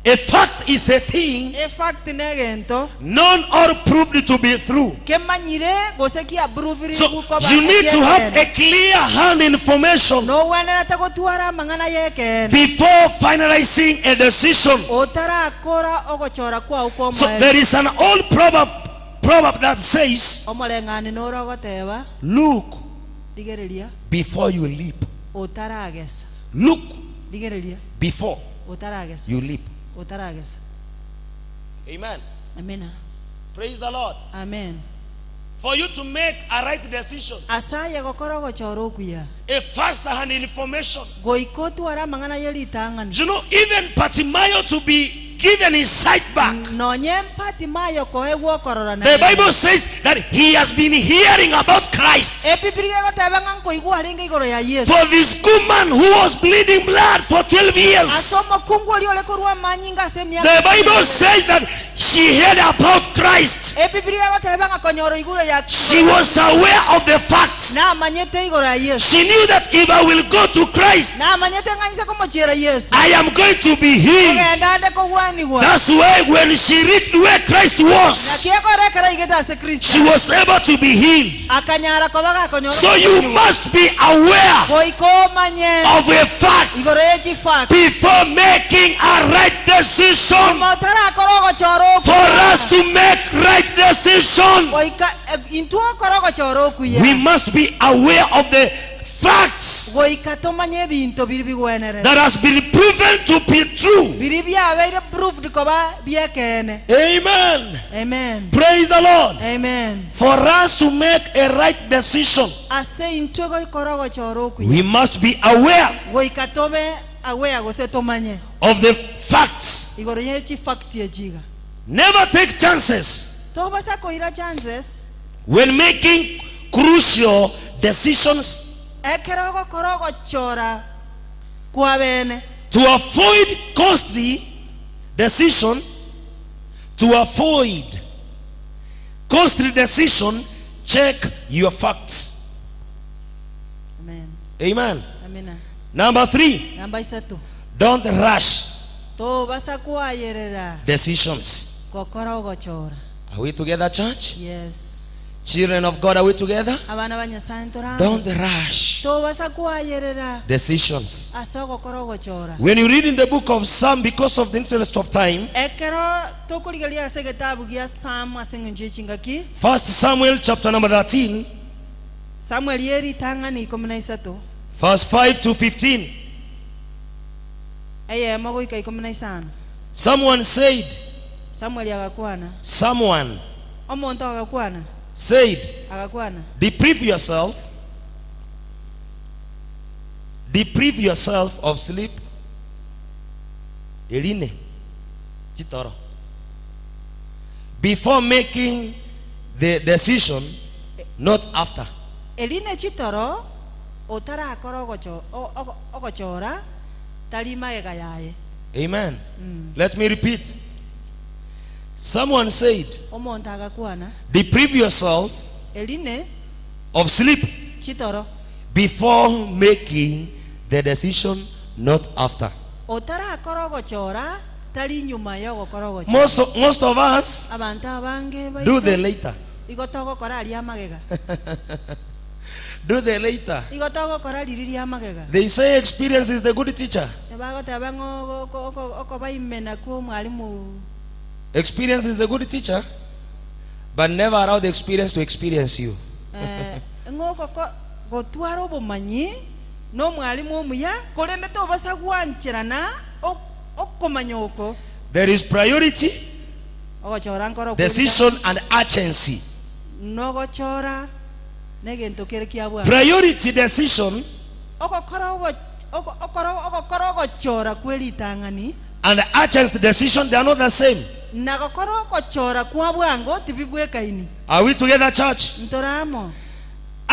A fact is a thing A fact negento known or proved to be true. Kemanyire gose kiaprovirigwe So koba you need to have eki'ekeene. a clear hand information Nogwenerete gotwara amang'ana y'ekeene. before finalizing a decision. Otarakora ogochora kwao So kw'omoerio. there is an old proverb, proverb that says, Omoreng'ani nore ogoteba, Look Rigereria before you leap. otaragesa. Look Rigereria before otaragesa. you leap. Otaragesa. Amen. Amina. Praise the Lord. Amen. For you to make a right decision. Ase aye gokora ogochora okuya. A first hand information. Goika otware amang'ana ye ritang'ani. You know, even Bartimaeus to be given his sight back. Nonye Bartimayo koegwa okorora The naende. Bible says that he has been hearing about Christ. Ebibilia egoteba ng'a nkoigwa arenge igoro ya Yeso. For this good man who was bleeding blood for 12 years. Ase omokungu oria ore korua amanyinga ase emiaka The Bible ikomi na ebere. says that she heard about Christ. Ebibilia egoteba ng'a konyora igoro ya She was aware of the facts. Namanyete igoro ya Yeso. She knew that if I will go to Christ, Namanyete ng'a inse komochiera Yeso. I am going to be healed. Kogenda ande kogwanigwa. That's why when she reached where Christ was, Naki ekora ekero aigete ase Kristo. she was able to be healed. Akanyara koba gakonyora So you okogwenigwa. must be aware Goika omanye of a fact igoro ye chifact. before making a right decision. Nyuma otarakora ogochora For okuya us to make right decision, goika eh, intwe okora ogochora okuya we must be aware of the facts goika tomanye ebinto biri bigwenerete that has been proven to be true. biri biabeire proved koba biekeene Amen. amen Praise the Lord. amen For us to make a right decision, ase intwe gokora ogochora okuya we must be aware goika tobe aware gose tomanye of the facts. igoro ye chifakti echiga Never take chances tobasa koira chances when making crucial decisions ekero ogokora ogochora kwa bene to avoid costly decision to avoid costly decision check your facts amen amen amina number 3 namba isato don't rush tobasa kwayerera decisions gokora ogochora are we together church yes children of god are we together abana ba nyasaye ntoramo don't rush tobasa kwayerera decisions ase ogokora ogochora when you read in the book of psalm because of the interest of time ekero tokorigereria ase egetabu gia sam ase eng'encho echingaki first samuel chapter number 13 samuel yeritang'ani ikomi na isato verse 5 to 15 eyemo goika ikomi na isano someone said samuel agakwana someone omonto agakwana said agakwana deprive yourself deprive yourself of sleep eline chitoro before making the decision not after erine chitoro otarakora ogocho- o- ogo- ogochora tari magega yaye amen let me repeat someone said omonto agakwana deprive yourself erine of sleep chitoro before making the decision not after otarakora ogochora tari nyuma ya ogokora ogochora most of, most of us abanto abange do the baito later igo togokora aria amagega do the later igo togokora riri ria amagega they say experience is the good teacher bagoteba ng'o okobaimena kwa omwalimu experience is the good teacher but never allow the experience to experience you eh, ng'ogoko gotwara obomanyi na omwalimu omuya korende tobasa gwancherana ok- okomanya oko there is priority ogochora nkoro decision and urgency nogochora negento kere kia bwana priority decision ogokora ogo- ogo- okoro- ogokora ogochora kwe ritang'ani and urgency decision they are not the same na gokora ogochora kwa bwango tibibwekaini are we together church ntoramo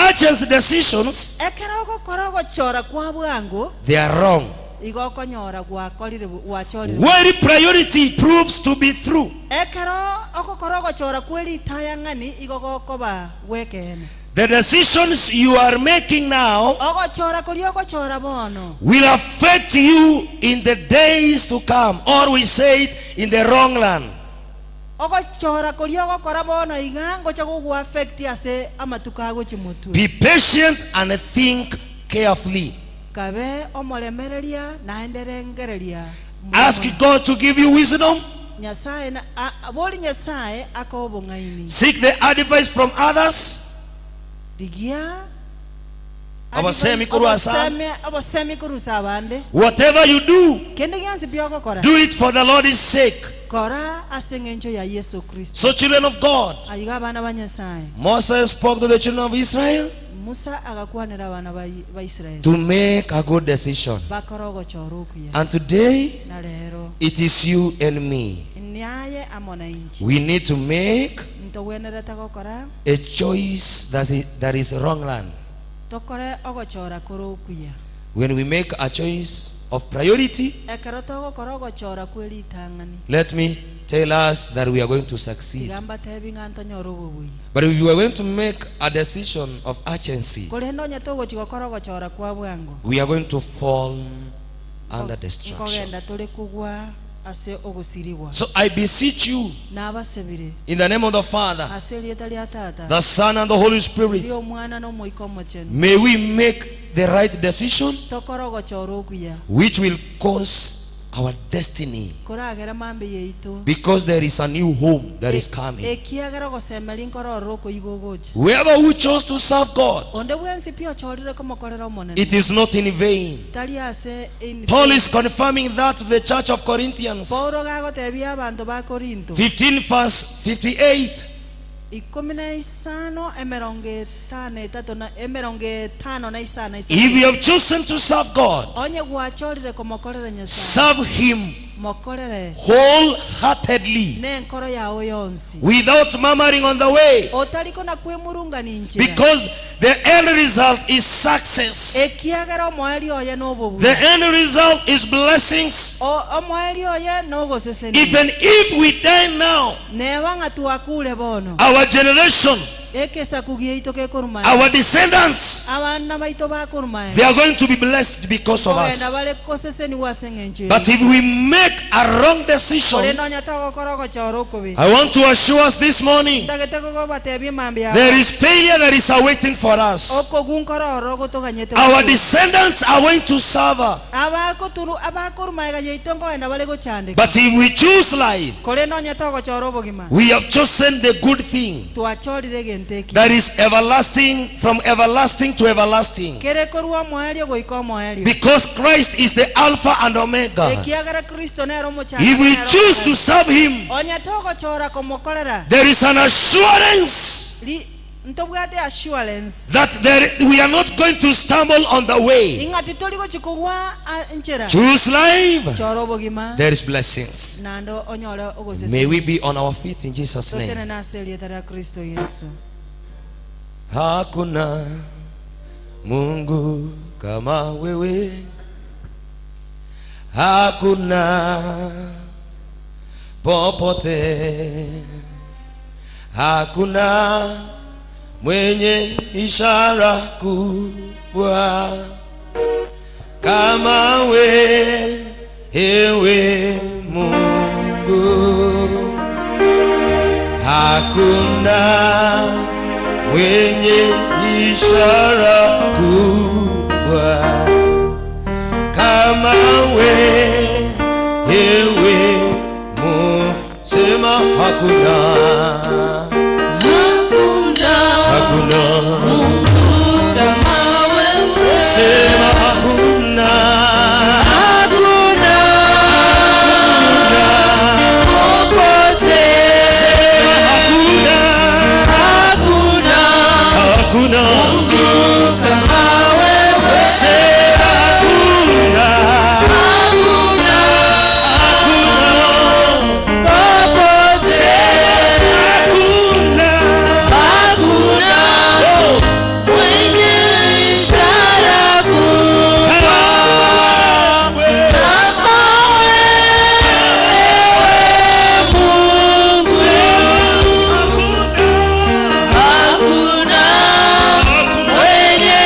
urgency decisions ekero ogokora ogochora kwa bwango they are wrong igo okonyora gwakorire gwachorire where priority proves to be true ekero ogokora ogochora kwe ritayang'ani igo gokoba gwekene the decisions you are making now ogochora koria ogochora bono will affect you in the days to come or we say it in the wrong land ogochora koria ogokora bono iga ngocha gogoaffect ase amatuko agochi motwe be patient and think carefully kabe omoremereria naenderengereria ask god to give you wisdom nyasaye na- a- a- bori nyasaye akoe obong'aini seek the advice from others rigia Abasemi korwa ase ande. Abasemi- abasemi korusa abande whatever you do kende gionsi biogokora do it for the lord's sake kora ase eng'encho ya yesu kristo so children of god aiga abana ba nyasaye moses spoke to the children of israel musa agakwanera abana ba ba israeli to make a good decision bakora ogochora okuya and today na rero it is you and me niaye amo na inchi we need to make ntogwenerete gokora a choice that is, that is wrong land tokore ogochora kore okuya when we make a choice of priority ekero togokora ogochora kwe ritang'ani let me tell us that we are going to succeed igamba tebi ng'a ntonyore obobui but if you are going to make a decision of urgency korende onye togochi gokora ogochora kwa bwango we are going to fall under destruction nkogenda tore kugwa ase ogosirigwa so i beseech you nabasebire in the name of the father ase erieta ria tata the son and the holy spirit ria omwana na omoika omochenu may we make the right decision tokore ogochora okuya which will cause our destiny Koragere mambia yaito. because there is a new home that is coming. Ekiagera ogosemeria nkoro ororo okoigwa ogocha. Whoever who chose to serve God, Onde bwensi pi ochorire komokorera Omonene, it is not in vain. tari ase in Paul vain. is confirming that to the church of Corinthians. Paulo gagotebia abanto ba Korinto. 15 verse 58. Ikomi na isano emerongo etano etato na emerongo etano na isano na If isato. you have chosen to serve God, Onye gwachorire komokorera Nyasae, serve Him mokorere wholeheartedly, nenkoro yao yonsi, without murmuring on the way, otari kona kwemurungania inchera, because the end result is success. ekiagera omoerio oye nobobui, The end result is blessings. O- omoerio oye nogosesenia. Even if we die now, Neba ng'a twakure bono, our generation, ekesaku giaito kekorwa our descendants, abana baito bakorwa they are going to be blessed because of kogenda us. bare kosesenigwa ase eng'encho But yaito. if we make a wrong decision, Korende onye togokora ogochora okobe, I want to assure us this morning ntagete kogobatebia mambia there abo, is failure that is awaiting for us. okogu nkoro ororo gotoganyete Our gokwa. descendants are going to suffer. Abakoturu abakorwa magega yaito nkogenda bare gochandeka. But if we choose life, Korende onye togochora obogima, we have chosen the good thing twachorire egento eki that is everlasting from everlasting to everlasting. kere korwa omoerio goika omoerio. Because Christ is the Alpha and Omega. Ekiagera Kristo nere omochakano If we nere choose to omoerio. serve Him, Onye togochora komokorera, there is an assurance ri ntobwate assurance that there, we are not going to stumble on the way. ing'a titori gochi kogwa a- nchera. Choose life. Chora obogima There is blessings. naende onyore May we ogosesenia. be on our feet in Jesus' name. Totenene ase erieta ria Kristo Yeso. Hakuna Mungu kama wewe, hakuna popote, hakuna mwenye ishara kubwa kama wewe Mungu. Hakuna mwenye ishara kubwa kama wewe Mungu. Sema hakuna, Hakuna hakuna, Mungu kama wewe. sema hakuna, Hakuna popote. sema hakuna, Hakuna hakuna, Mungu kama wewe. sema hakuna, Hakuna hakuna. popote. Hakuna. Hakuna Oh. mwenye ishara kuu Kama wewe. kama wewe Mungu. Sema hakuna. Hakuna Hakuna. mwenye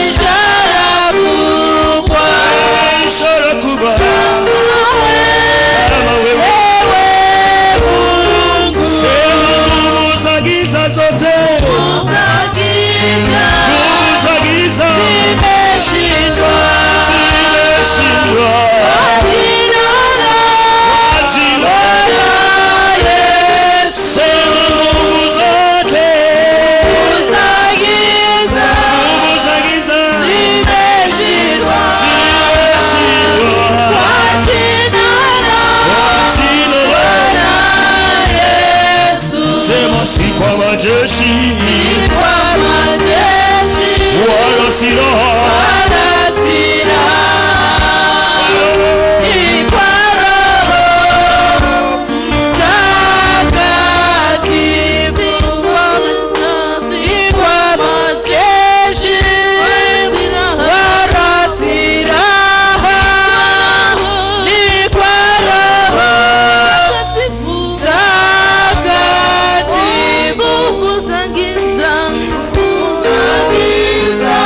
ishara kubwa Ishara kubwa. Kama wewe. wewe Mungu. Sema nguvu za giza zote. Nguvu za giza Nguvu za giza zimeshindwa zimeshindwa. kwa jina la Kwa jina Bwana Yesu. Sema nguvu zote. Nguvu za giza Nguvu za giza zimeshindwa zimeshindwa. kwa jina la Kwa jina la Bwana Yesu. Sema si kwa majeshi Si kwa majeshi wala silaha, wala silaha, ni kwa Roho Mtakatifu. Si kwa majeshi wala silaha, ni kwa Roho Mtakatifu. Nguvu za giza, nguvu za giza.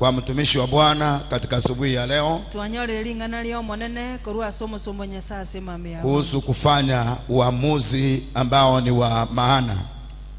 kwa mtumishi wa Bwana katika asubuhi ya leo Twanyorire ring'ana ri'Omonene korwa ase omosomba o Nyasae ase emambia ya bono. kuhusu kufanya uamuzi ambao ni wa maana.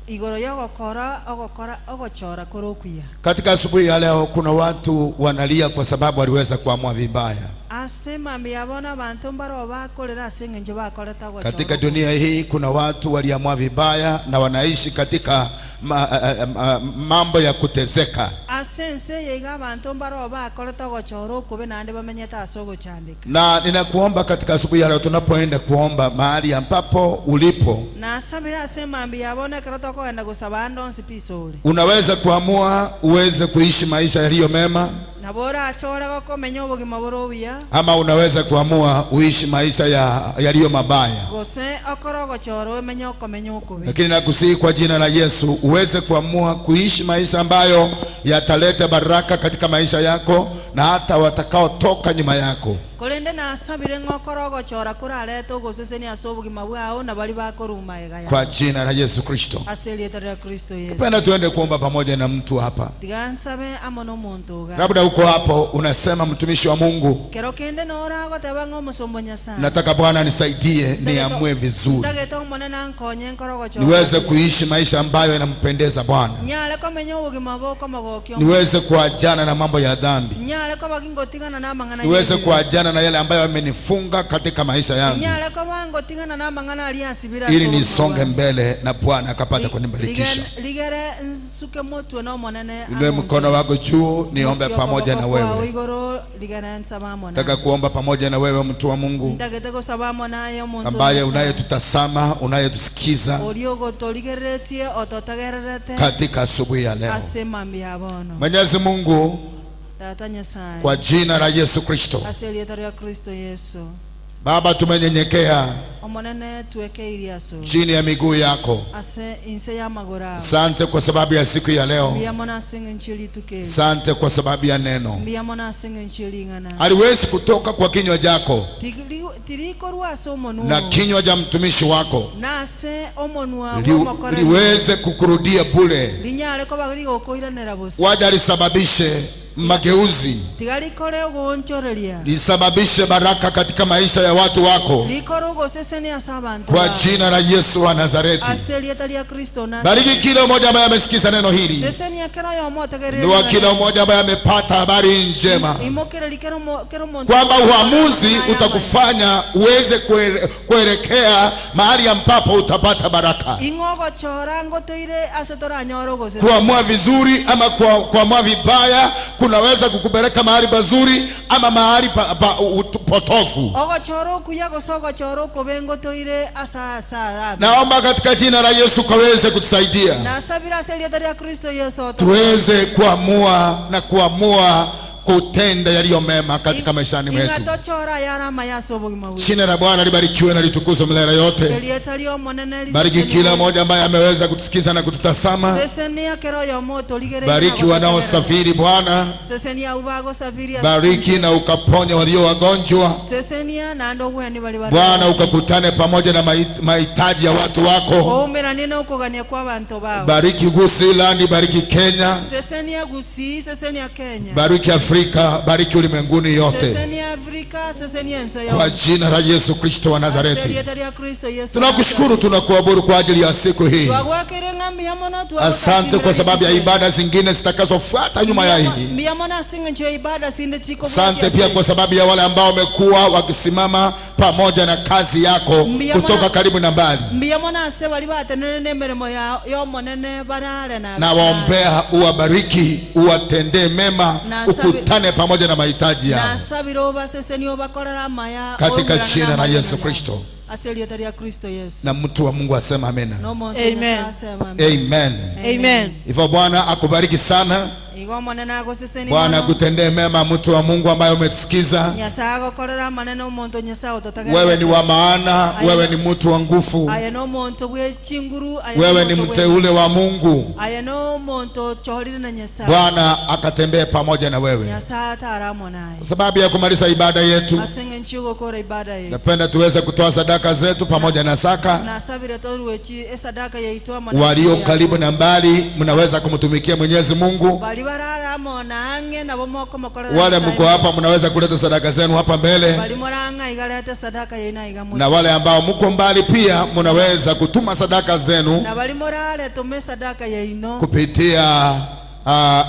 Igoro y'ogokora ogokora ogochora kore okuya. Katika asubuhi ya leo kuna watu wanalia kwa sababu waliweza kuamua vibaya. Ase emambia ya bono abanto mbaroo bakorera ase engencho bakorete ogochora Katika okuya. dunia hii kuna watu waliamua vibaya na wanaishi katika ma, eh, ma, mambo ya kutezeka. Ase ense eye iga abanto mbaroo bakorete ogochora okobe naende bamenyete ase ogochandeka. Na ninakuomba katika asubuhi ya leo tunapoenda kuomba mahali ambapo ulipo, Nasabire ase emambia ya bono ekero tokogenda gosaba ande onsi pi isore. unaweza kuamua uweze kuishi maisha yaliyo mema Nabo orachore gokomenya obogima bore obuya, ama unaweza kuamua uishi maisha ya yaliyo mabaya. gose okore ogochora omenye okomenya okobe. Lakini nakusihi kwa jina la Yesu uweze kuamua kuishi maisha ambayo yataleta baraka katika maisha yako na hata watakaotoka nyuma yako. Korende nasabire ng'a okore ogochora korarete ogosesenia ase obogima bwao na baria bakorwa magega yao. Kwa jina la Yesu Kristo. Ase erieta ria Kristo Yeso. Penda tuende kuomba pamoja na mtu hapa. Tiga nsabe amo nomonto iga. Labda uko hapo unasema, mtumishi wa Mungu, Kero kende noro agoteba ng'a omosomba o Nyasae. nataka Bwana nisaidie niamue vizuri, Ntagete Omonene ankonye nkore ogochora niweze buya. kuishi maisha ambayo yanampendeza Bwana, Nyare komenya obogima bokomogokia Omonene. niweze kuachana na mambo ya dhambi, Nyare koba gingotigana namang'ana niweze y'ebibe. kuachana na yale ambayo yamenifunga katika maisha yangu, Nyare koba ngotigana namang'ana aria ansibire ase ili obogima nisonge bwane. mbele na Bwana akapata kunibarikisha. Rigere nsuke motwe n'Omonene Inue mkono wako juu niombe Imokia pamoja na okoboko kwao wewe. igoro rigere nsabe amo Nataka naye. kuomba pamoja na wewe mtu wa Mungu Ntagete gosaba amo naye omonto o ambaye Nyasae. unayetutazama, unayetusikiza Oria ogotorigereretie ototegererete katika asubuhi ya leo. ase mambia ya bono. Mwenyezi Mungu, Tata Nyasae, kwa jina la Yesu Kristo, ase erieta ria Kristo Yeso. Baba, tumenyenyekea Omonene twekeirie ase ore. chini ya miguu yako. Ase inse y'amagoro ao. Sante kwa sababu ya siku ya leo, Mbuya mono ase eng'encho ye rituko eri. sante kwa sababu ya neno. Mbuya mono ase eng'encho ye ring'ana. Haliwezi kutoka kwa kinywa chako Tigri- Tirikorwa ase omonwa na oo, kinywa cha mtumishi wako na ase omonwa li, bw'omokoreri liweze kukurudia bure, rinyare koba rigokoiranera bosa. waja lisababishe mageuzi, Tiga rikore ogoonchoreria, lisababishe baraka katika maisha ya watu wako, rikore ogosesenia ase abanto kwa bao. jina la Yesu wa Nazareti. Ase erieta ria Kristo o Bariki Nazareti. kila mmoja ambaye amesikiza neno hili, Sesenia kera oyomo otegerere ni wa ring'ana kila eri. mmoja ambaye amepata habari njema Imokereria kera omo- kera omonto kwamba okonyora uamuzi amang'ana aya amaya. utakufanya uweze kuelekea mahali ambapo utapata baraka. Ing'o ogochora ngotoire ase toranyore ogosesenia. Kuamua vizuri ama kuamua vibaya kunaweza kukupeleka mahali pazuri ama mahali pa, pa, ut, potofu. Ogochora okuya gose ogochora okobe ngotoire ase ase arabe. Naomba katika jina la Yesu kaweze kutusaidia Nasabire ase erieta ria Kristo Yeso otokonye. tuweze kuamua na kuamua kutenda yaliyo mema katika maishani Ing'a mwetu. tochore ayare amaya ase obogima bwaito. Jina la Bwana libarikiwe na litukuzwe milele yote. Erieta ri'Omonene Bariki kila risesenigwe. mmoja ambaye ameweza kutusikiza na kututazama. Sesenia kera oyomo otorigereirie na Bariki gototegerera. wanaosafiri Bwana, Sesenia abwo bagosafiri ase bariki chinchera. na ukaponya walio wagonjwa Sesenia naende ogwenie baria Bwana, barwarete. ukakutane pamoja na mahitaji ya watu wako. Oumeranie nokogania kw'abanto bao. Bariki Gusiland, bariki Kenya, Sesenia Gusii, sesenia Kenya. bariki Afrika, bariki ulimwenguni yote, Sesenia Afrika, sesenia ense kwa yonsi. jina la Yesu Kristo wa Ase Nazareti. erieta ria Kristo Yesu wa Tunakushukuru, Nazareti. tunakuabudu kwa ajili ya siku hii. Twagwakire ng'a mbuya mono, Asante kwa twagosasimera sababu ya rituko eri. ibada zingine zitakazofuata nyuma ya hii. Mbuya mono ase eng'encho ya ibada sinde chikobwatia Asante pia ase kwa sababu ya wale ambao wamekuwa wakisimama pamoja na kazi yako Mbuya kutoka mono karibu na mbali. mbuya mono ase baria batenenire nemeremo ya y'Omonene barare na Na barare. waombea uwabariki, uwatendee mema, Nasabi- ukutane pamoja na mahitaji yao Nasabire obasesenie obakorere amaya katika oumerane jina la namang'ana Yesu yao. Kristo. Ase erieta ria Kristo Yesu. Na mtu wa Mungu asema amena. Nomonto Amen. Nyasaye asema amen. Amen. Amen. Hivyo Bwana akubariki sana. Igo Omonene agosesenie Bwana mono. akutendee mema, mtu wa Mungu ambaye umetusikiza. Nyasaye agokorere amanene omonto Nyasaye Wewe ni ototegererete. wa maana, Aye wewe ni mtu wa nguvu, aye nomonto bwe chinguru, aye wewe ni nomonto bwe mteule wa Mungu. aye nomonto ochorire na Nyasaye. Bwana akatembee pamoja na wewe. Nyasaye atare amo naye. Kwa sababu ya kumaliza ibada yetu, Ase eng'encho yogokora ibada yetu. napenda tuweze kutoa sadaka zetu pamoja na zaka. Nasabire torue chi esadaka yaito amo na Walio amatuko karibu yabo. na mbali, mnaweza kumtumikia Mwenyezi Mungu. Baria barare amo na ang'e nabo mokomokorera Wale Nyasaye mko hapa mnaweza kuleta sadaka zenu hapa mbele, Bari more ang'e iga reta sadaka yaino aiga na motwe. wale ambao mko mbali pia mnaweza kutuma sadaka zenu Na bari more are toma esadaka yaino kupitia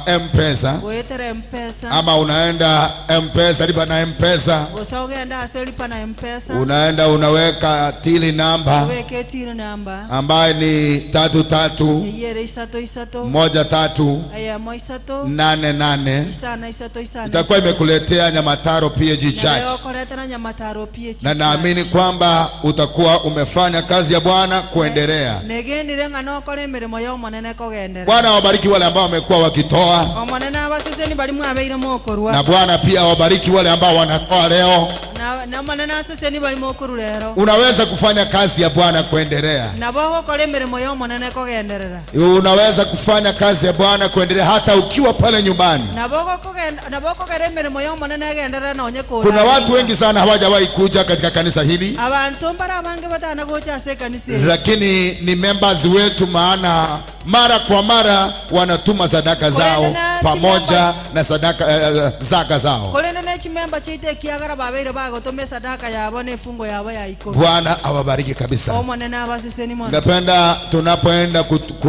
M-Pesa, goetera M-Pesa, ama unaenda M-Pesa, lipa na M-Pesa, gose ogende ase lipa na M-Pesa, unaenda unaweka tili namba obeke etiri namba ambaye ni 3 3 eyio ere isato isato 1 3 eyemo isato 8 8 isana isato isana itakuwa isato. imekuletea Nyamataro PAG Nawe Church, okoretera Nyamataro PAG na naamini Church. kwamba utakuwa umefanya kazi ya Bwana kuendelea. Negenire ng'a nokore emeremo ya Omonene kogenderera. Bwana awabariki wale ambao wamekuwa wakitoa, Omonene abaseseni baria mwabeire mokorwa. na Bwana pia awabariki wale ambao wanatoa leo. Na na Omonene aseseni baria mokorwa rero. Unaweza kufanya kazi ya Bwana kuendelea, Nabo ogokora emeremo ya Omonene kogenderera. unaweza kufanya kazi ya Bwana kuendelea hata ukiwa pale nyumbani. Nabo ogokogenda nabo okogera emeremo ya Omonene egenderere nonye kore. Kuna watu wengi sana hawajawahi kuja katika kanisa hili, Abanto mbare abange batana gocha ase ekanisa eye. lakini ni members wetu, maana mara kwa mara wanatuma sadaka zao Korende na pamoja na sadaka zaka zao. Korende ne chimemba chiaito ekiagera babeire bagotoma esadaka yabo na efungo yabo ya ikomi. Bwana awabariki kabisa. Omonene abaseseni mono. Ningependa tunapoenda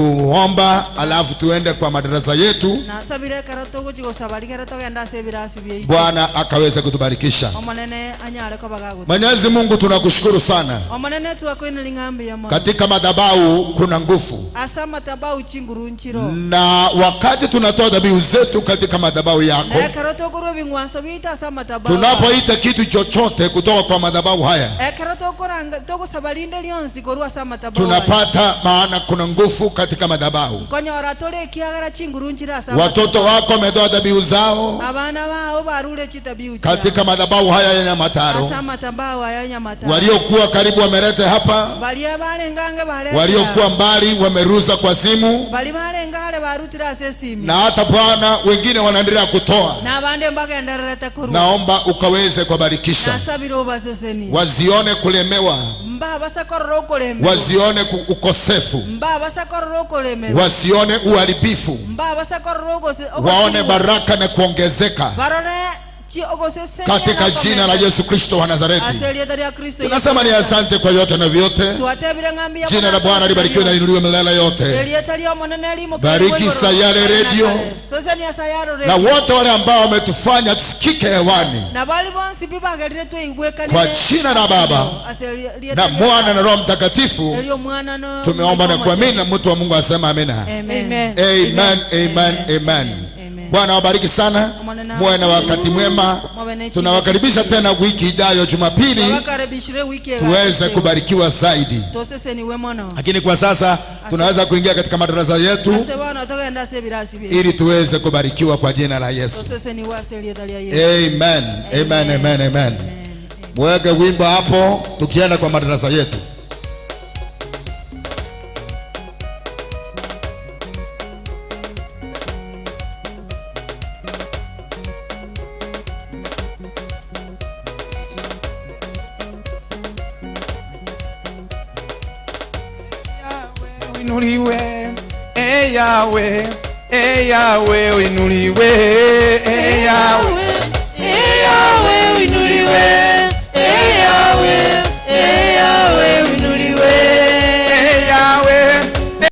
kuomba, alafu tuende kwa madarasa yetu, Nasabire ekero togochi gosaba rigere togende ase ebirasi biaito. Bwana akaweze kutubarikisha. Omonene anyare koba gagotu. Mwenyezi Mungu, tunakushukuru sana. Omonene twakoineri ng'a mbuya mono. Katika madhabahu kuna nguvu, Ase amatabau chinguru nchiro. na wakati tunatoa dhabihu zetu katika madhabahu yako, Na ekero tokorwa ebing'wanso biaito ase amatabau aya. tunapoita kitu chochote kutoka kwa madhabahu haya Ekero tokoranga togosaba rinde rionsi korwa ase amatabau aya. tunapata, maana kuna nguvu katika madhabahu. Nkonyora tore ekiagera chinguru nchire ase Watoto amatabau. wako wametoa dhabihu zao Abana bao barure chitabihu chiabo. katika madhabahu haya ya Nyamataro, Ase amatabau aya Nyamataro. waliokuwa karibu wameleta hapa, Baria barengange bareta. waliokuwa mbali wameruza kwa simu, Bari barengare barutire ase esimi. na hata Bwana wengine wanaendelea kutoa. Na abande mbagendererete korwa. Naomba ukaweze kuwabarikisha, Nasabire obaseseni. wazione kulemewa, Mbabasa korora okoremerwa. wazione ukosefu, Mbabasa korora okoremerwa. wasione uharibifu, Mbabasa korora waone ogosibwa. baraka na kuongezeka Barore chi ogosesenia katika na jina la komenta. Yesu Kristo wa Nazareti. Ase erieta ria Kristo Yesu Tunasema ni Nazareti. asante kwa yote na vyote. Twatebire ng'a mbuya Jina la mono Bwana ase libarikiwe na bionsi. liinuliwe milele yote. Erieta ria Omonene rimokerwe Bariki igoro Sayare kare na Radio. kare. Sesenia Sayare Na Radio. wote wale ambao wametufanya tusikike hewani, Na bari bonsi pi bagerire twaigwekanire kwa jina la Baba ase erieta na ria Mwana na Roho Mtakatifu Erio Mwana no tumeomba na Omochenu. kuamini, na mtu wa Mungu asema amina. Amen. Amen, amen, amen. Amen. Bwana wabariki sana, muwe na wakati mwema. Tunawakaribisha tena wiki ijayo Jumapili Twabakaribishire wiki tuweze kubarikiwa zaidi, toseseniwe mono. lakini kwa sasa tunaweza kuingia katika madarasa yetu Ase bono togenda ase ebirasi biaito. ili tuweze kubarikiwa kwa jina la Yesu. Toseseniwe ase erieta ria Yesu. Amen, amen, amen, amen. Mweke wimbo hapo tukienda kwa madarasa yetu. Uinuliwe, e Yahweh, e Yahweh, uinuliwe.